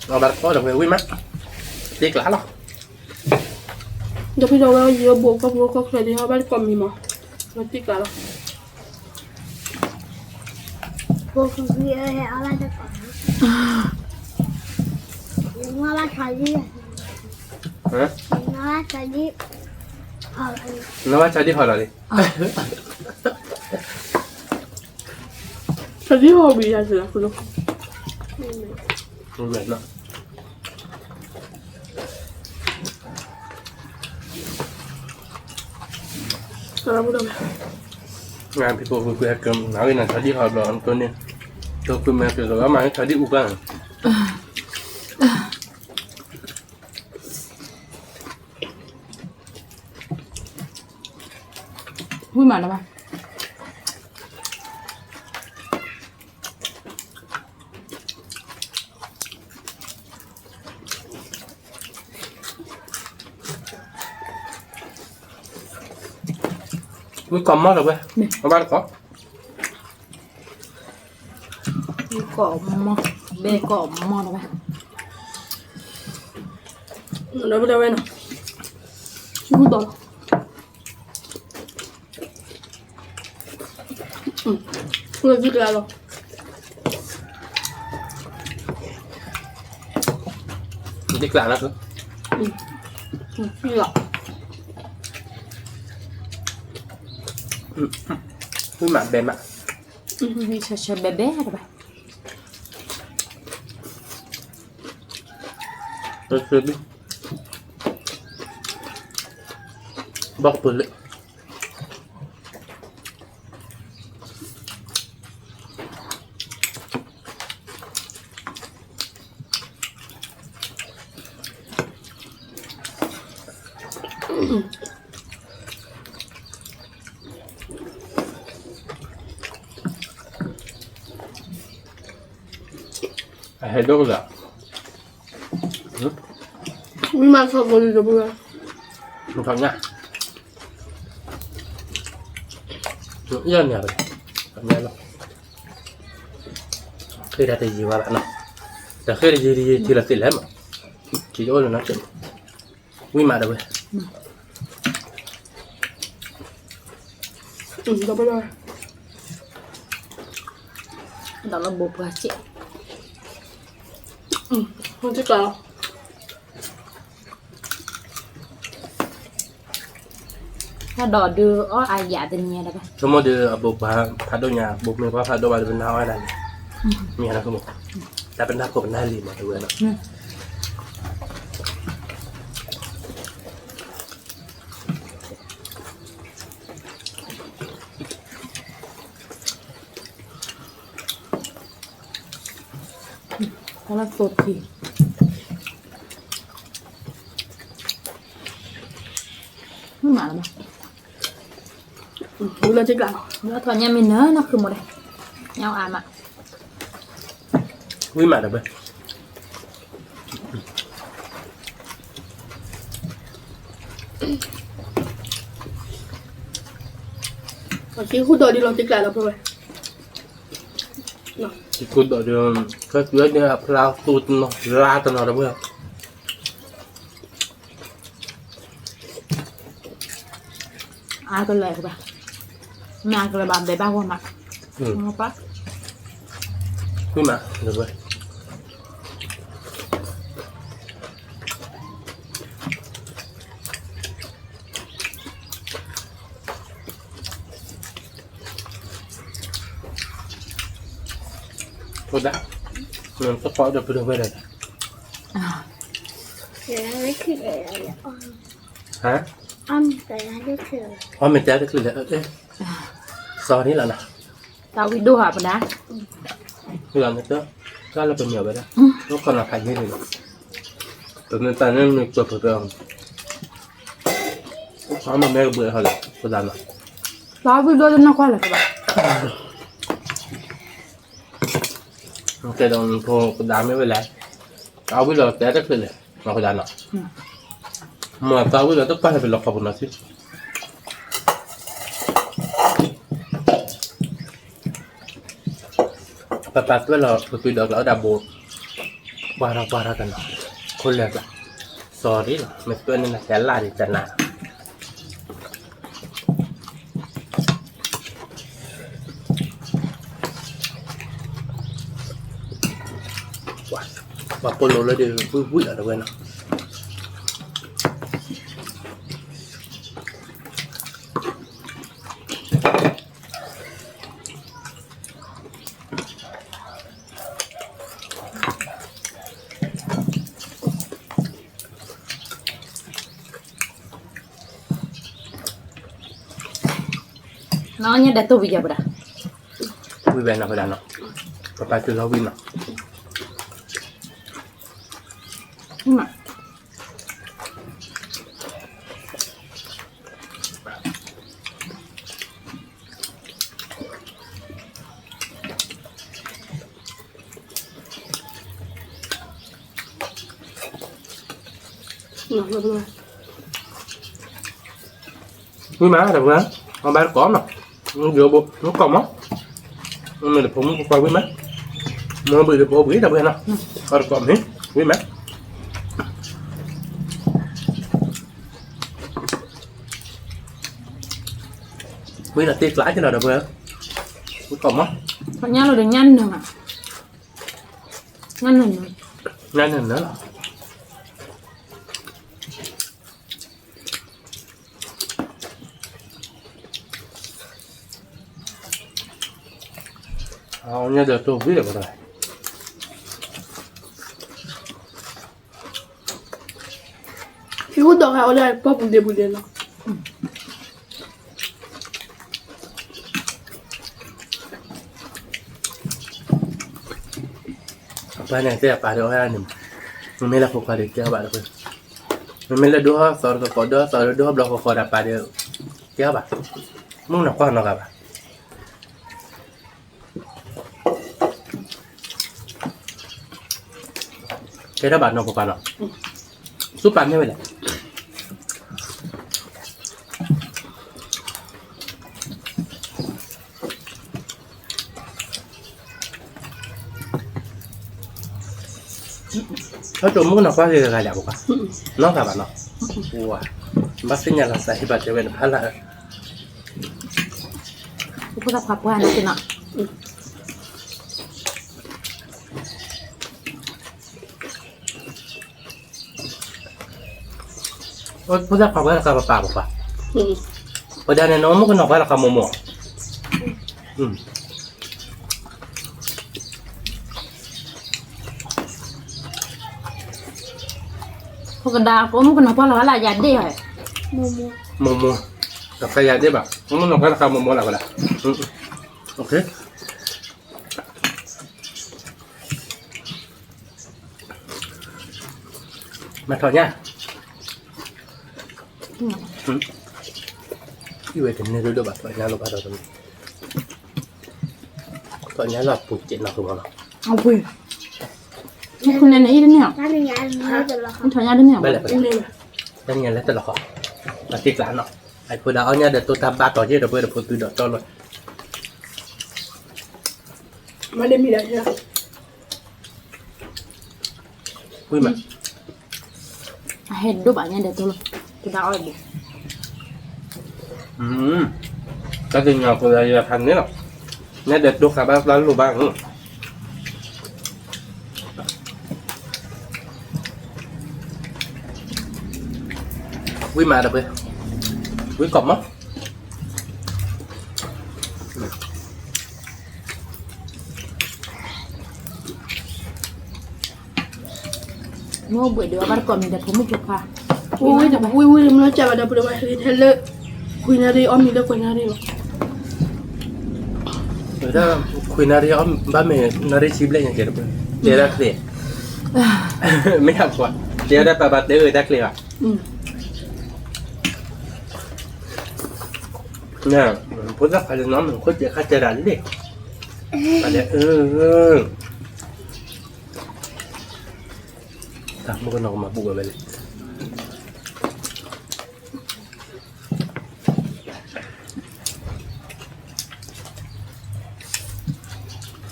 အဘၣ်တကိးဒီးဝဲဝံၣ်မး, တံၢ်ကျါလီၤ, ဒီးဖဲဒီးဝဲယိၤဘိးကီၢ်ဖိကီၢ်ချၢဒ်အီၣ်ဘၣ်တကိးမံၤမး, တံၢ်ကျါလီၤ. နဘၣ်ဆီဒံၣ်ဟီလီၤလံ, ဆီဒံၣ်ဟီဝံၤယၤစ့ၢ်လီၤ, ပဖိကွံာ်ဟဲကနၤဝံၤနၤဆီဒံၣ်ဟီဘျီ တိၢ်န့ၣ်, တိၢ်ကွံာ်မဲာ်က့ၤလီၤ မၤဆီဒံၣ်အူကၢ်န့ၣ် ဝံၣ်မးတဘၣ်, ဝံၣ်ကိးမီၢ်တဝဲ, အဘၣ်တကိး ကိးမီၢ်, ဘဲကိးမီၢ်တဝဲ, ဒီပုၢ်ဒီဝဲၢ်နီၤ, ဆူၣ်ဒီး ဝံၣ်ကျါလီၤ, ဝံၣ်ကျါလီၤ, ဝံၣ်မးဘဲမး, ဝံၣ်ဆၢဆၢဘဲဘဲတဘၣ်. ဘၣ်ကပၢၤလၢ အဟဲဒိၣ်ကဒီး, ဝံၣ်မးဆီၣ်ဖိလံတပူၤ, မ့ၢ်ထီၣ်ညၣ်, ယဲၢ်န့ၣ်, ထီၣ်ညၣ်လီၤ, ဃ့တၢ်တယံာ်ဘၣ်လီၤနီၤ, တၢ်ဃ့တယံာ်တယံာ်ထံလီၤသ့ၣ်လဲၣ်မး, ထံတအိၣ်လၢၤနီၤ, ဝံၣ်မးတဝဲ, ဒီးလၢဘိပှၤစ့ၢ်, တၢ်ဒီးဒုးအီၣ်အယၤတနံၤတဘၣ်, ဆိကမိၣ်ဒုးအဘိပှၤဖးဒိၣ်ညါ, ဘိမ့ၢ်ပှၤဖးဒိၣ်ဘၣ်ဒီးပနၢ်အီၣ်ဒၣ်န့ၣ်, မ့ၢ်နီၤ, တၢ်ပနၢ်ဖိပနၢ်လံၤမးတဝဲနီၤ. လၢသိၣ်ထံ, မ့ၢ်မးလၢၤဘၣ်, လၢထီၣ်ညၣ်မ့ၢ်နၢၤနီၢ်ခုမိၣ်ဒီး, ညၣ်အါမး, ဝံၣ်မးတဘၣ်. အခံဃုာ်ဒီးဒ်လီၤတံကျးလီၤဖိဝဲ, ခံဃုာ်ဒီးဒ်, ခဲသုဒီးအဖျါသူတနီၤ လါတနီၤတဝဲ, အါကလဲာ်ဘၣ်, မ့ၢ်အါကလဲာ်ဘၣ် ဘဲဘၣ်ဂီၢ်မး, ပၢ်, ဝံၣ်မးတဝဲ. ဖိဒၣ်, တကိးဒီးပဒိၣ်ဝဲဒၣ်, ဟါ, အီၣ်မ့ၢ်တဲတချုးလဲၣ်, စီၤန့ၣ်လီၤနီၤ, တၢ်ဝံၣ်ဒိၣ်ဟးပဒၣ်, လီၤနတၢ်, တၢ်လၢပမ့ၢ်ဝဲဒၣ်, လၢခီနီၤဖးယံၤန့ၣ်လီၤ, ပမ့ၢ်တၢ်န့ၣ်မ့ၢ်ပၢၢ်ပၢၢ်, အမ့ၢ်မ့ၢ်ကဘှံးဟီလီၤ ပဒၣ်နီၤ, တၢ်ဝံၣ်ဒိၣ်တနီၤကွၢ်လၢၤကဘၣ်, ကဲဒီးဖိကဒါမ့ၢ်ဝဲလဲၣ်, တၢ်ဝံၣ်လီၤတဲတချုးလဲၣ်, မ့ၢ်ကဒါနီၤ, မ့ၢ်တၢ်ဝံၣ်လီၤတကွၢ်လၢၤပလီၤခီပူၤနီၤဆံ ပပာ်သွဲၣ်လီၤပသွံဒီးကျးအိၣ်ဒၣ်ဘိ, ပှၢ်ထီၣ်ပှၢ်ထီၣ်ကနီၤ, ခိၣ်လၢာ်ကျး, sorry လီၤ မ့ၢ်သွဲၣ်န့ၣ်နကဲလၢ်ဒံးတနၤ, ပှၤပိာ်လိၤလၢဒုးဝံၣ်ဝံၣ်လီၤတဝဲနီၤ. နညါဒီးတိၢ်ဝံၤယၤပဒၣ်, ဝံၤဝဲနီၤပဒၣ်နီၤ, ပပာ်စုလီၤဝံၤနီၤ. မး ဝံၤမး တၢ်ပှဲၤ အဘၣ်တကိးနီၤ, ယိဘိ မ့ၢ်ကိးမး, မ့ၢ်တဖိမုၣ်ဖိခွါဝံၤမး, မ့ၢ်ဘှံးတဖိဘှံး တၢ်ပှဲၤနီၤ, အတကိးမ့ၢ် ဝံၤမး, ဝံၤဒီးတ့ကျးက့ၤနီၤ တၢ်ပှဲၤ, မ့ၢ်ကိးမး, ညါလီၤဒီးညါနၢၤမး, ညါနၢၤနၢၤ, ညါနၢၤနၢၤလီၤ. ညါဒီးတိၢ်ဘှံးလၢၤဘၣ်, ဟံၣ်ဟူးဒီးဟဲအီၤလၢပှၢ်ပူၤဒ့ပူၤဒ့လီၤ. အပၢ်န့ၣ်တဲအပၢ်ဒီးအီၤန့ၣ်, မ့မ့ၢ်လၢဖိခွါဒီးကဲအီၤဘၣ်ဒီး, မ့မ့ၢ်လၢဒိၣ်ဟီၣ်သီတကီး ဒိၣ်ဟီၣ်သီဒိၣ်ဟီၣ်ဘျီဃီဃီဒီးပၢ်ဒီး, ကဲအီၤဘၣ်, မုၢ်နီၢ်ကွၢ်နီၢ်ဂၤဘၣ်. ကဲထီၣ်ဘၣ်နီၢ်ပပၢ်နီၤ, ဆူပၢ်မ့ၢ်ဝဲလဲၣ်. ဟဲတိၤမုၣ်ကနီၤကွၢ်ဂ့ၤဂၤယၤပပၢ်, နီၢ်ဂၤဘၣ်နီၤ, ဘၣ်သ့ၣ်ညါလီၤသးဟ့ၣ်ဘၣ်တဲဝဲန့ၣ်ဖးလၢ် ဖိသၣ်ခွါပှၢ်န့ၣ်နီၤ, ဖိသၣ်ခွါပှၢ်တခါပပၢ်ပပၢ်, ပဒၣ်န့ၣ် နမုၣ်ကနီၤပှၢ်တခါမိၢ်မိၢ်, ဖိကဒါ ပအိၣ်မုၣ်ကနီၤပှၢ်လီၤဂာ်လၢယၤဒ့ၣ်ဧါ, မိၢ်မိၢ်, တခါယၤဒ့ၣ်ဘၣ် ပအိၣ်မုၣ်ကနီၤပှၢ်တခါမိၢ်မိၢ်လၢၤဝဲဒၣ်, မၤထီၣ်ညါ, အံၤဝဲတန့ၢ်ဒိၣ်ဒိၣ်ဘၣ် ထီၣ်ညါလီၤဘၣ်ဒီး, ထီၣ်ညါလီၤပူၤစဲးနီၤကမီၤလီၤ, အဝဲ, နန့ၣ်အံၤတန့ၢ်, ထီၣ်ညါတန့ၢ်, တန့ၢ်လၢတလီၤဃီ, အသ့ကျးနီၤ, အဖိဒၣ်အီၣ်ညါဒီးတိၢ်တၢ်ဘါတီၤက့ၢ်ဒီးပှဲၤဒီးဖိသုဒီးတီလီၤ, မ့ၢ် အဟဲဒိၣ်ဘၣ်ညါဒီးတိၢ်လီၤ, တဒါအီၣ်ဘၣ်, တၢ်သ့ၣ်ညါဖိဒၣ်ယၤဖးန့ၣ်လီၤ, ညါဒီးတိၢ်ဃာ်ဘၣ်တၢ်လိၣ်ဘၣ်, ဝံၤမးဒီးပှဲၤ, ဝံၤကိးမး မ့ၢ်အိၣ်ဘှံးဒီးဘၣ်တကိးမံၤဒီးဖိမုၣ်ဖိခွါ, ဝံၤဝံၤတဘၣ် ဝံၤဝံၤမ့ၢ်ကၢ်ဘၣ်ဒီးပဒိၣ်ဘၣ်ဟဲထဲလၢ, ခွံနၣ်ရံၣ်အီၣ်မံၤလၢခွံနၣ်ရံၣ်လီၤ, ခွံနၣ်ရံၣ်အီၣ်ဘၣ်မ့ၢ်နၣ်ရံၣ်ဆံဘျဲၣ်ညါကဲတပှဲၤ, တဲဒၣ်ချ့, မ့ၢ်ဟးကွၢ်, တဲဒၣ်ပၢ်ဘၣ်တဲအၢတၢ်ချ့ဘၣ် ဖိသၣ်ခွါလၢနီၢ်မုၣ်ခိၣ်စဲးခါစဲးဒၣ်လံ, အလဲၤအၢ, တၢ်မုၣ်ကနီၤကမၤဘူၣ်ဝဲဝဲလဲၣ်,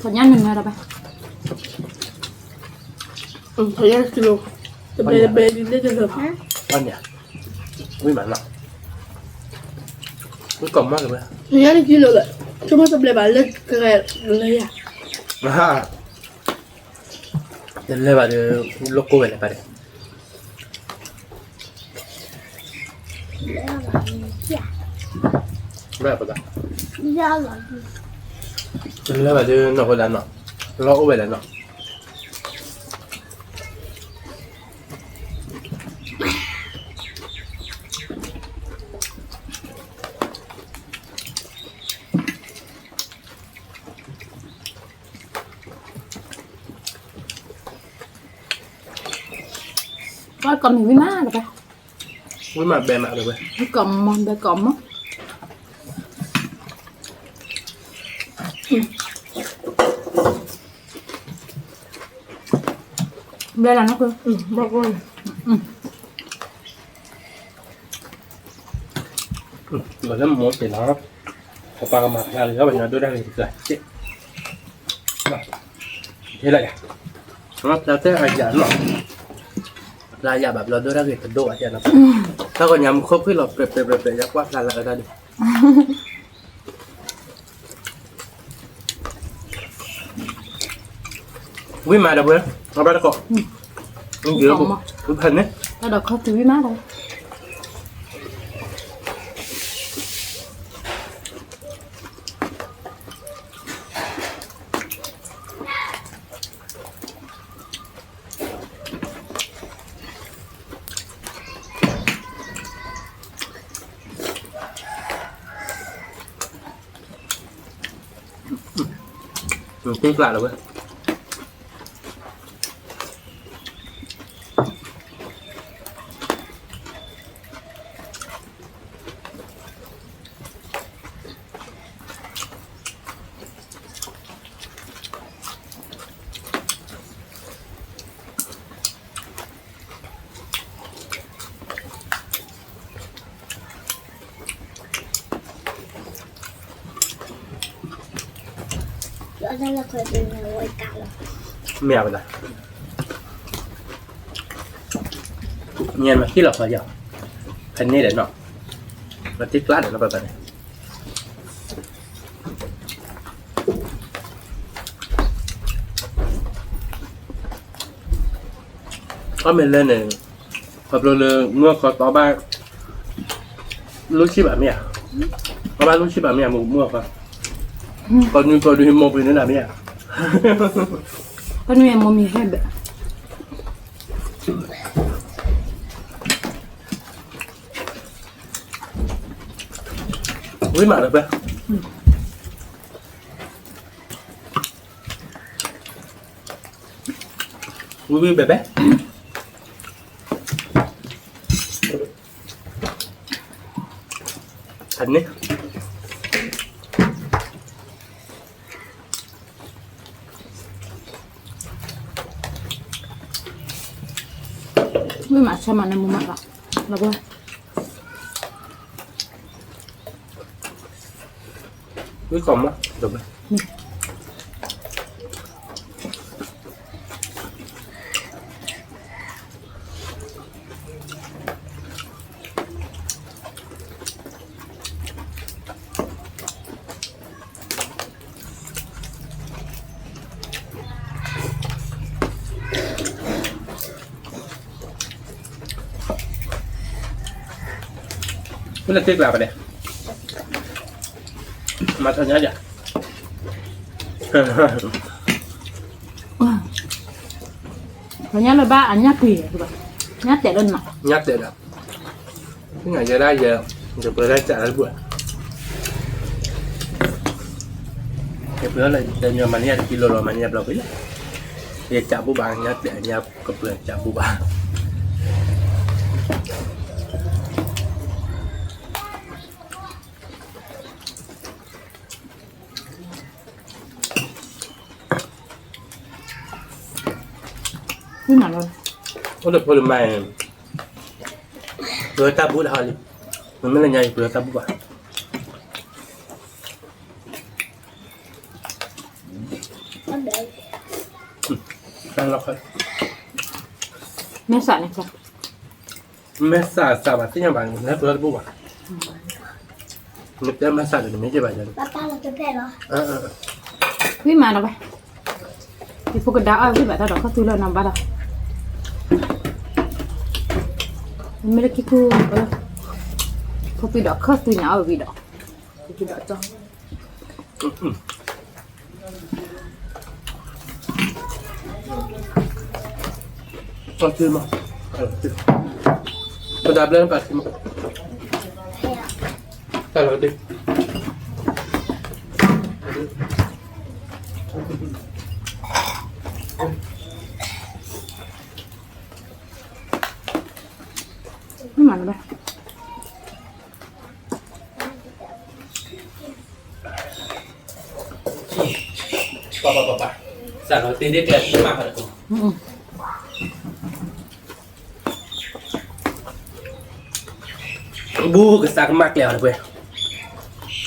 ထီၣ်ညါနၢၤနၢၤဒီးဘၣ်, ထီၣ်ညါတကံလိ, တဘဲတဘဲဒ်လဲၣ်တလၢာ်, ဝံၤမးနီၤ, ဝံၤကိးမးလၢၤဝဲ, ထီၣ်ညါတကံလိလၢ, ဆိကမိၣ်တဘျဲဘၣ်လၢကဂဲၤလၢယၤ, တလဲၤဘၣ်ဒီး, လိၣ်ကိၢ်ဝဲလဲၣ်ပၢ်ဒီး, ဘၣ်ပဒၣ်, တလဲၤဘၣ်ဒီးနီၢ်ပဒၣ်နီၤ, လီၤအိၣ်ဝဲလဲၣ်နီၤ. ကိးမံၤဝံၣ်မးတပၢ်, ဝံၣ်မးဘဲမးတပၢ်, ဝံၣ်ကိးမံၤ ဘဲကိးမံၤ, ဘဲလီၤနီၢ်ခိ, လၢမိၢ်တ့ၢ်လီၤ, ပပၢ်ကမၤဖျါလၢပှၤညီဒိၣ်တၢ်ဂ့ၤတကျါ, ဟ့ၣ်လီၤယၤ, ဖျါတဲအယၤနီၤ, ဖျါယၤဘၣ်ဘျီဒိၣ်တၢ်ဂ့ၤတဒိၣ်ဘၣ်ယၤနီၤ, တၢ်ဂီၤညါမူခိၣ်ဖှံလီၤ ပြဲးပြဲးပြဲးပြဲး ယကွၢ်ဖျါလၢအတၢ်ဒုး ဝံၣ်မးဒီးပှဲၤ, အဘၣ်တကိး, ဝံၣ်ဖဲန့ၣ်, တၢ်ဒီးခီၣ်ထံးဝံၣ်မးဒီး သ့ကျးလီၤဝဲ မ့ၢ်ဝဲဒၣ်, ညါမ့ၢ်ဟံၣ်လီၤခီယီၤ, ဖဲန့ၣ်ဒီးနီၤ, မ့ၢ်သ့ကျးဒီးနီၤပၢ်ပၢ်န့ၣ် ခီမ့ၢ်လဲၣ်န့ၣ်, ခီဖျိလၢမုၢ်အခီတီဘၣ်, လူဆံဘၣ်မ့ၢ်ဧါ, တီဘၣ်လူဆံဘၣ်မ့ၢ်ဧါ မုၢ်အခီ, ကိးနွံကိးနွံမိၢ်ပှ့ၤန့ၣ်ဒၣ်မ့ၢ်ဧါ, ကိးနွံမိၢ်မံၤဟဲဘၣ် ဝံၣ်မးလၢပှဲၤ, ဝံၣ်ဝံၣ်ဘဲဘဲ, အန့ၣ် ဝံၣ်မးဆၢမးန့ၣ်မူမးလီၤ, လီၤဘၣ်, ဝံၣ်ကိးမး, ဖဲလဲၣ်သ့ကျးပဒဲး, မၤထီၣ်ညါယၤ, ပှၤညါလၢဘၣ်အညၣ်ပှ့ၤ, ညၣ်တဲာ်လၢနၤ, ညၣ်တဲာ်ဒီး, သ့ၣ်ညါယဲဒၣ်ယဲ, ယပှ့ၤလၢကးလၢဘူၣ်, ယပှ့ၤလၢတမံၤမၤန့ၢ်ယၤတကံလိၤလီၤ မၤန့ၢ်ယၤဘျီပှ့ၤလၢ, ယကးဘူၣ်ဘၣ်ညၣ်တဲာ်ညါကပှ့ၤကးဘူၣ်ဘၣ် အိၣ်လၢဖိလၢမါ, ပှ့ၤတၢ်ဘူၣ်လၢဟီလံ, မ့မ့ၢ်လၢညါယပှ့ၤတၢ်ဘူၣ်ဘၣ်, မဲာ်ဆှးန့ၣ်, မဲာ်ဆှးစှၤဘၣ်သ့ၣ်ညါဘၣ် နပှ့ၤတၢ်ဘူၣ်ဘၣ်, နတဲမဲာ်ဆှးဒီးနမ့ၢ်ယဲၢ်ဘၣ်ယၤ, ဝံၣ်မးဒီးဝဲ, ယဖိကဒါအီၣ်ဝံၣ်ဘၣ်တၢ်ဒီးခီၣ်သူလၢနဘၣ်ဒီး, မ့ၢ်လၢခံခူ, ဖိပံၤဒီးခီၣ်သူညါအီၣ်ဝံၣ်ဒီး, ဖိပံၤဒီးကၠီ ပှၤတ့မး, ပဒၣ်ဘျဲၣ်ပှၤတ့မး, တၢ်လီၤတ့. တၢ်လီၤတ့ဒ့တဲမး, ဘူးကစၢ်ကမၣ်ကျဲအီၤတပှဲၤ,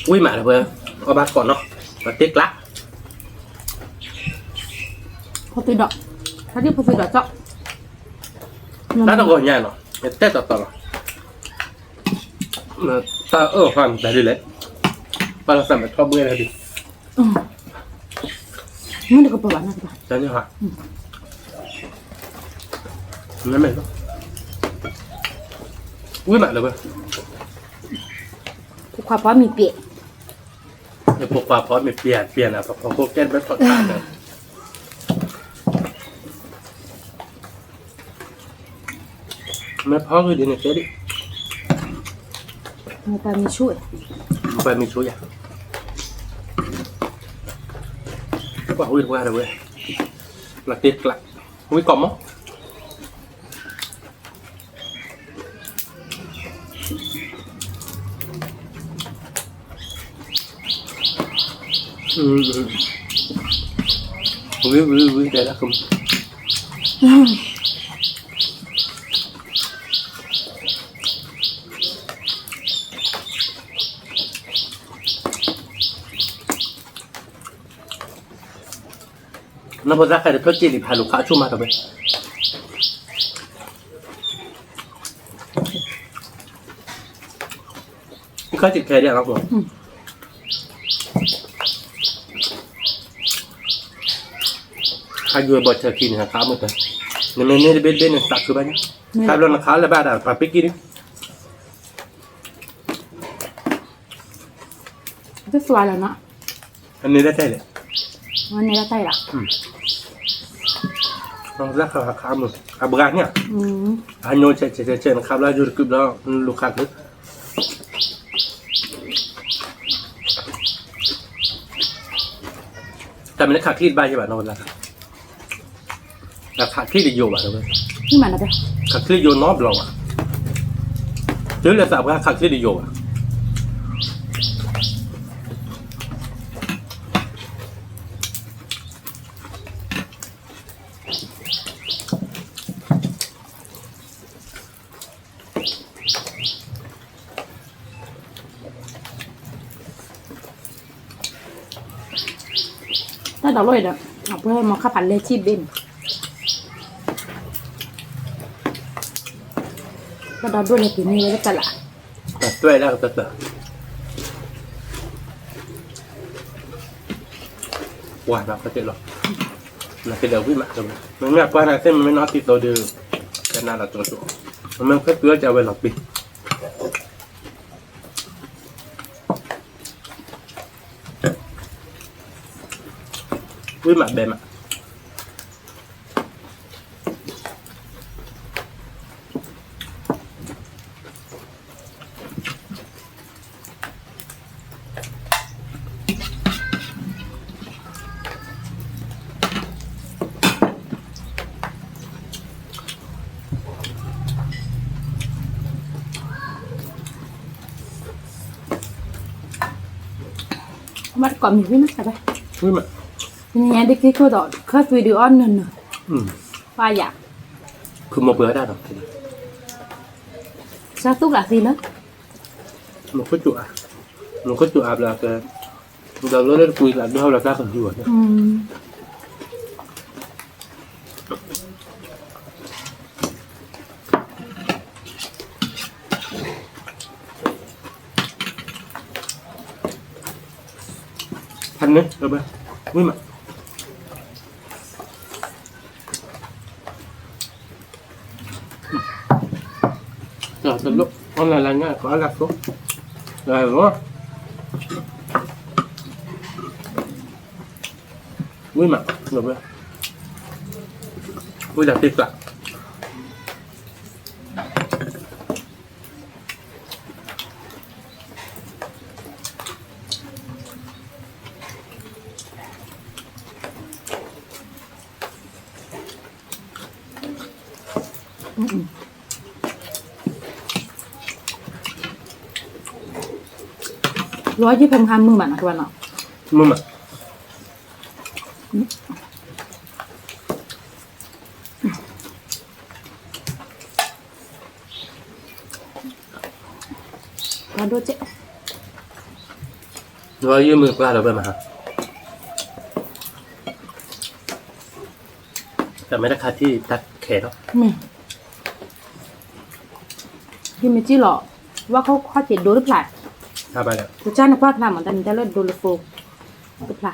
ဝံၣ်မးတပှဲၤ, အီၣ်ဘၣ်ကိးနီၤ, ပတ့ကျး, ဖိသ့ၣ်ဒီး, ဖဲဒ်ဖိသ့ၣ်ဒီးကၠီ, တၢ်တဂီၤညါနီၤ, တဲတီတီလီၤ, တၢ်အၢၣ်ဟါမတၤဒ်လဲၣ်, ပၢ်လီၤသးမးထီၣ်ဘှဲၣ်လၢဒ် မ့ၢ်တကပၤဘၣ်နီၤ, တၢ်န့ၣ်ဟါ, နမဲာ်လီၤ, ဝံၣ်မးလၢၤဝဲ, ဖိခွါဖီမ့ၢ်ပျဲၢ်, ဖိခွါဖီမ့ၢ်ပျဲၢ်ပျဲၢ်နၤ ပှၤဖီခိၣ်ကဲတဘၣ်ထီၣ်တၢ်လၢ မ့ၢ်ဖီဂ့ၤဒ်န့ၣ်ကဲဒ်, မ့ၢ်ပှၤမံၤဆူၣ်, မ့ၢ်ပှၤမံၤဆူၣ်ယၤ, ပှၤဝံၣ်တပှၢ်တဝဲ, လီၤတ့ကျး, ဝံၣ်ကိးမး ဝံၤ ဝံၤ ဝံၤ တဲဒၣ် နီၢ်ဖိသၣ်ခဲတဖျၢၣ်စ့ၢ်လံ ဖးလူၤခးဆူၣ်မးတဝဲ, ခဲစ့ၢ်ခဲဒ်လီၤ, ခးယိၤဘီၣ်ဆၢခံန့ၣ် ခးမုာ်တၢ်, နမ့ၢ်န့ၢ်တဘ့ၣ်တဘ့ၣ်န့ၣ် သးခုဘၣ်ညါ, ခးဘျီနခးလၢဘၣ်ဒၣ်ပှၤပ့ၢ်ကံၢ်န့ၣ် တသွါလၢၤနီၤ, အန့ၣ်လၢတၢ်လဲၣ်, အန့ၣ်လၢတၢ်လဲၣ်, လၢခးခးမုာ် အဘှါန့ၣ်, အညိဆဲးဆဲးဆဲးဆဲး နခးဘျီယိၤတကုးဘျီ လူၤခးက့ၤ, တၢ်မ့ၢ်လၢခးချံတဘၣ်ယဲဘၣ်နီၤ, တၢ်ခးချံတယိၤဘၣ်, ခးချံယိၤနီတဘျီဘၣ်, တုၤလၢသးပှၢ်ခးချံတယိၤဘၣ်. တၢ်ဒိးလိၣ်အံၤဒီး အပှဲၤမီၤခါဖးလဲၤထံၣ်ဘ့ၣ်န့ၣ်, တၢ်ဒိးဒိၣ်လဲၤက့ၤန့ၢ်ဝဲလၢတၢ်လၢ်, တွဲၣ်ဒၣ်ကတၢၢ် ပှၤနီၤကတ့ၢ်လီၤ, နကဒီးဝံၣ်မး, မ့မ့ၢ်အပှၤန့ၣ်သ့ၣ် မ့မ့ၢ်နီၢ်သံသိးဒီး ကနၣ်လီၤကၠိကၠိ, မ့မ့ၢ်ခဲတုၤအီၣ်ကဝဲလီၤပံၤ ဝံၣ်မးဘဲမး မ့ၢ်တကိးမံၤဝံၣ်မး, ဝံၣ်မး, နံၤညါဒ်က့ၤခိၣ်ဒီး ခၢၣ်သွံဒုးအီၣ်နၢၤနၢၤ, ပၢ်ယၤ, ဖုမိၢ်ပှဲၤဝဲဒၣ်ဒီး, စၢ်သူၣ်ကျးသ့လၢ မ့ၢ်ခိၣ်စူၤအါ, မ့ၢ်ခိၣ်စူၤအါဘျီကဲ, ဒီးလၢလၢတကွံလၢဒွဲၣ်ဟီၣ်လီၤတၢ်ကယူၤဘၣ်, ဖးန့ၣ်, ဝံၣ်မး တလိၣ်, အီၣ်လၢလၢညါ ပအီၣ်လၢသိ, လၢလီၤ, ဝံၣ်မး, ဝံၣ်ဒီးတ့ၢ်ကျး လီၤယဖဲမဟါမုာ်မးနီၤ ကဘၣ်နီၤ မုာ်မး ဒိၣ်ကဲး, ယမုၢ်ပှၢ်လီၤဘၣ်မး, တၢ်မ့ၢ်တၢ်ခါထံၣ်တၢ်ခဲလီၤ, ယမ့ၢ်စံၣ်လီၤ, ဝါခီခီက့ၤဒိတဖျါ, ကစၢ်နကွၢ်ဖျါမး တၢ်မ့ၢ်တၢ်လၢဒိလၢဖိ, တဖျါ,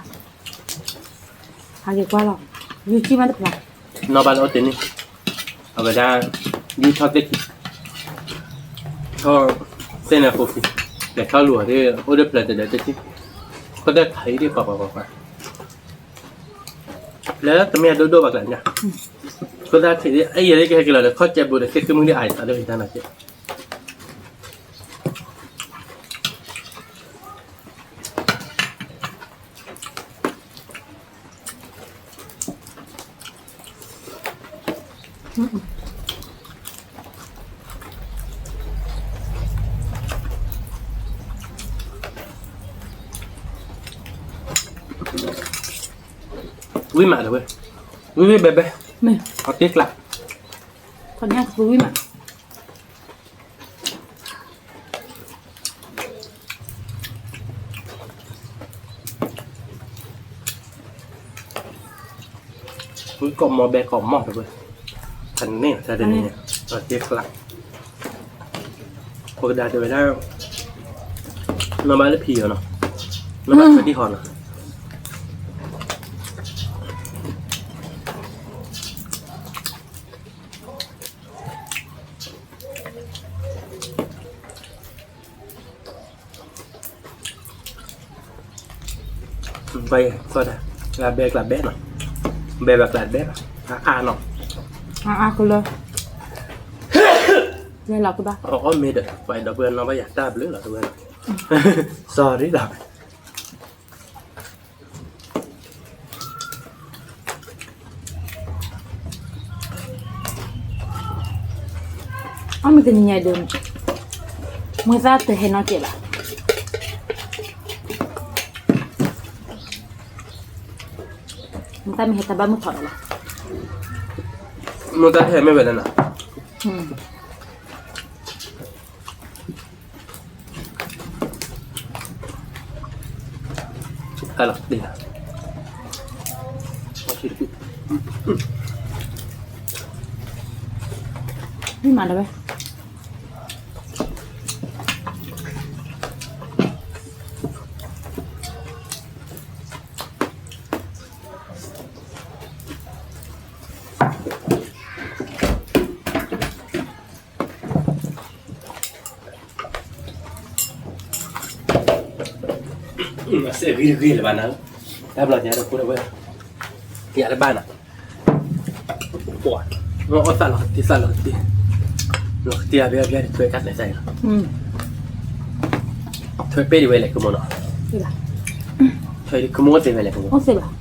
ဟးက့ၤကွၢ်လီၤ, ယစံၣ်မးတဖျါ, နီၢ်ဘၣ်လၢအိၣ်တ့ၢ်န့ၣ်, အဝဲဒၣ်, ယထီၣ်သ့ၣ်ခံ, ထီၣ်သ့ၣ်န့ၣ်ဖိခံ, လဲၤထီၣ်လူၤအီၤသ့ၣ် အိၣ်ဒၣ်ဖျၢၣ်တဒၢတဆံ, ခိၣ်သၣ်ခါအံၤဒ်ပှၤပှၤပှၤပှၤ, လၢတမ့ၢ်အဒိၣ်ဒိၣ်ဘၣ်ကျါညါ, ခိၣ်သၣ်ထံးဒ်အယဲၢ်လၢကဟဲက့ၤလီၤဒီး ခီၣ်ကဲးဘိဒီး သ့ၣ်ဃ့မုၢ်ဒ်အံၤသးလၢကတၢၢ်နီၤက့ ဝံၣ်မးဒီးဝဲ, ဝံၣ်ဝံၣ်ဘဲဘဲ, အတ့ကျး, ထီၣ်ညၣ်ကပူၤဝံၣ်မး ဝံၣ်ကိးမီၤဘဲကိးမီၤတဝဲ, ဖးန့ၢ်တၢ်တန့ၣ်, အတ့ကျး, ဖိကဒါတဲဝဲဒၣ်, နီၢ်ဘၣ်လၢဖံးအီၤနီၤ, နီၢ်ဘၣ်ထွဲဒံၣ်ဟီနီၤ ဘဲကျးဘဲနီၤ, ဘဲဘၣ်ကျးဘဲဘၣ်, အါအါနီၤ, အါအါကလၢ, လဲၤလီၤကဘၣ်, အီၣ်မ့ၤဒီး ပှၤဒီပုၢ်ဝဲၢ်နီၢ်ဘၣ်ယၤ တၢ်ဘျုးလီၤတဝဲလီၤ, sorry လီၤ. အီၣ်မ့ၤတနံၤညါဒီး မ့ၢ်သၣ်တဟဲနီတစဲးဘၣ်. မ့ၢ်သၣ်မ့ၢ်ဟဲတၢ်ဘၣ်မုၢ်ထီၣ်ဒီးလီၤ. မ့ၢ်သၣ်တဟဲမ့ၢ်ဝဲလဲၣ်နီၤ. ဟဲလီၤ, မ့ၢ်မၤလၢၤဝဲ. စဲးဂ့ၤဂ့ၤလၢၤဘၣ်နၤ, တၢ်ဘျီညါဒီးဖိဒၣ်ဝဲ, ယၤတဘၣ်နၤ, ပှၤ, အီၣ်သၣ်လီၤကတံၢ်သၣ်လီၤကတံၢ်, လီၤကတံၢ်အဘျဲၣ်အဘျဲၣ်ဒီးထွဲတၢ်ကျဲၤတၢ်အံၤလီၤ, ထွဲပ့ၢ်ဒံးဝဲလဲၣ်ကမိၢ်နီၤ, ထွဲဒံးကမိၢ်သ့ဝဲလဲၣ်ကမိၢ်.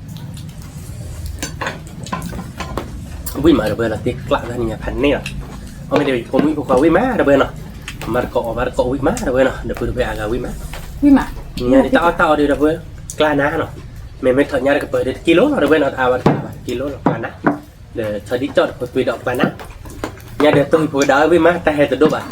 ဝံၣ်မးဒီပုၢ်ဝဲၢ်လီၤ တ့ကျးတၢ်နံၤညါဖးန့ၢ်လီၤ, အီၣ်မ့ၢ်ဒ်ဖိမုၣ်ဖိခွါဝံၣ်မးဒီပုၢ်ဝဲၢ်နီၤ, မၤတကိးအီၣ်မၤတကိးဝံၣ်မးဒီပုၢ်ဝဲၢ်နီၤ, ဒီပုၢ်ဒီပုၢ်ဝဲၢ်အါဂၤဝံၣ်မး, နံၤညါဒ်တၢ်အီၣ်တၢ်အီဒ်ဒီပုၢ်ဝဲၢ်, ကျါနၤနီၤ, မ့မ့ၢ်ထီၣ်ညါတကပၤဒီးတကံလိလီၤ ဒီပုၢ်ဝဲၢ်နီၤ, တအါဘၣ်တကပၤဘၣ်တကံလိလီၤ ကျါနၤ, ဒီးဆီဒံၣ်ကၠီၣ်ဒီးဖိသွံဒီးကျါနၤ, ညါဒီးတိၢ်ဟံၣ်ဖိကဒါဝံၣ်မး တၢ်ဟဲတဒိၣ်ဘၣ်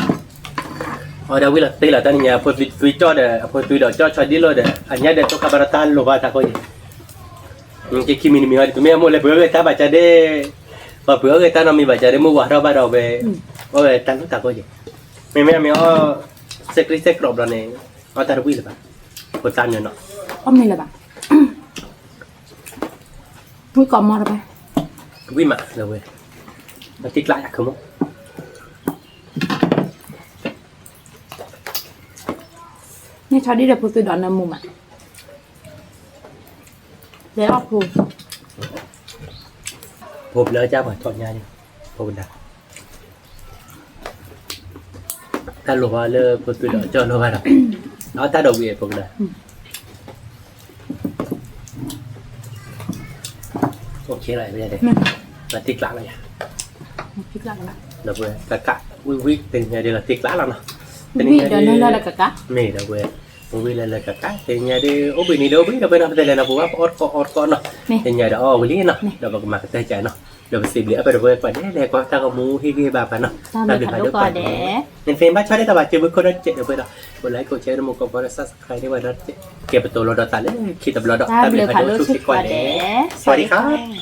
အီၤဒီးဝံၣ်လီၤတ့လီၤ တၢ်နံၤညါ ဖိသွံကၠီၣ်ဒီး အဖိသွံဒီးကၠီၣ်ဆီဒံၣ်လိာ်ဒီး အညါဒီးတိၢ်ခါဘၣ်ဒီးတၢ်လိၣ်ဘၣ်တၢ်ကိးယံၤ, က့ၤခံမံၤတမံၤအီၤ တမ့ၢ်အမိၢ်လဲၤပှ့ၤအီၣ်ဂ့ၤတၢ်ဘၣ်ကၢ်ဒ့, ပှၤပှ့ၤအီၣ်ဂ့ၤတၢ်နီတမံၤဘၣ်ကၢ်ဒ့ မုၢ်ဝၤထီၣ်ဘၣ်ဒီးဝဲ, အီၣ်ဝဲတၢ်လိၣ်တၢ်ကိးယံၤ, မ့မ့ၢ်အမ့ၢ်အီၣ်, စဲးကြံစဲးကြီးဘျီန့ၣ်, အီၣ်တၢ်တဝံၣ်လၢၤဘၣ်, ဖိသၣ်မ့ၢ်နီၤ, အီၣ်မ့ၢ်လၢၤဘၣ်, ဝံၣ်ကိးမီၤတဘၣ်, ဝံၣ်မးလၢၤဝဲ, တ့ကျးယၤကမိၢ် န့ၣ်ဆီဒံၣ်ဒီးဖိသွံဒီးနၢမူမး, လဲၤအီၣ်ဖိ, ဖိဘျၢကၢ်ပှၤထီၣ်ညါန့ၣ်, ဖိကဒါ, တၢ်လိၣ်ဘၣ်လၢဖိသွံဒီးကၠီၣ်လိၣ်ဘၣ်ဒီး, အတၢ်ဒီးဝံၣ်ဖိကဒါ, အိၣ်ခ့လီၤ, လီၤတ့ကျးလီၤယၤ, ဒီပုၢ်ဝဲၢ် ကကး, ဝံၣ်ဝံၣ်တနံၤညါဒ်လီၤတ့ကျးလီၤနီၤ, တနံၤညါဒ်, မ့ၢ်ဒီပုၢ်ဝဲၢ်, အိၣ်ဘှံးလၢလၢကကါ တနံၤညါဒီး အိၣ်ဘှံးနံၤဒီးအိၣ်ဘှံးဒီး ပဝဲနီၤ ပတဲလဲၤနီၤ ပဝဲပအီၣ်တကိးအီတကိးနီၤ, တနံၤညါဒီးအီၣ်ဝံၤလံနီၤ ဒီးပကမၤကတၢၢ်ကနီၤ, ဒီးပစံးဘျုးအပၢ်ဒီပုၢ်ဝဲၢ်ကိးဂၤဒဲး လဲၤကွၢ်တၢ်ဂီၤမူဟ့ၣ်ဂံၢ်ဟ့ၣ်ဘါပှၤနီၤ, တၢ်ဘျုးဖးဒိၣ်ကိးဂၤဒဲး, နသ့ဘၣ်ဆီဒ်သိးဘၣ် က့ၤမုၢ်ခိၣ်ဒီးစဲးဒီးပှဲၤဒီး ကိး like ကိး share ဒီးမုၢ်ကိးဘီဒီး subscribe န့ၢ်ဝဲဒီး ကဲပတိၤလီၤဒီးသးလၢခံတဘျီဒီး တၢ်ဘျုးဖးဒိၣ်ဆိၣ်ဂ့ၤကိးဂၤဒဲး, สวัสดีค่ะ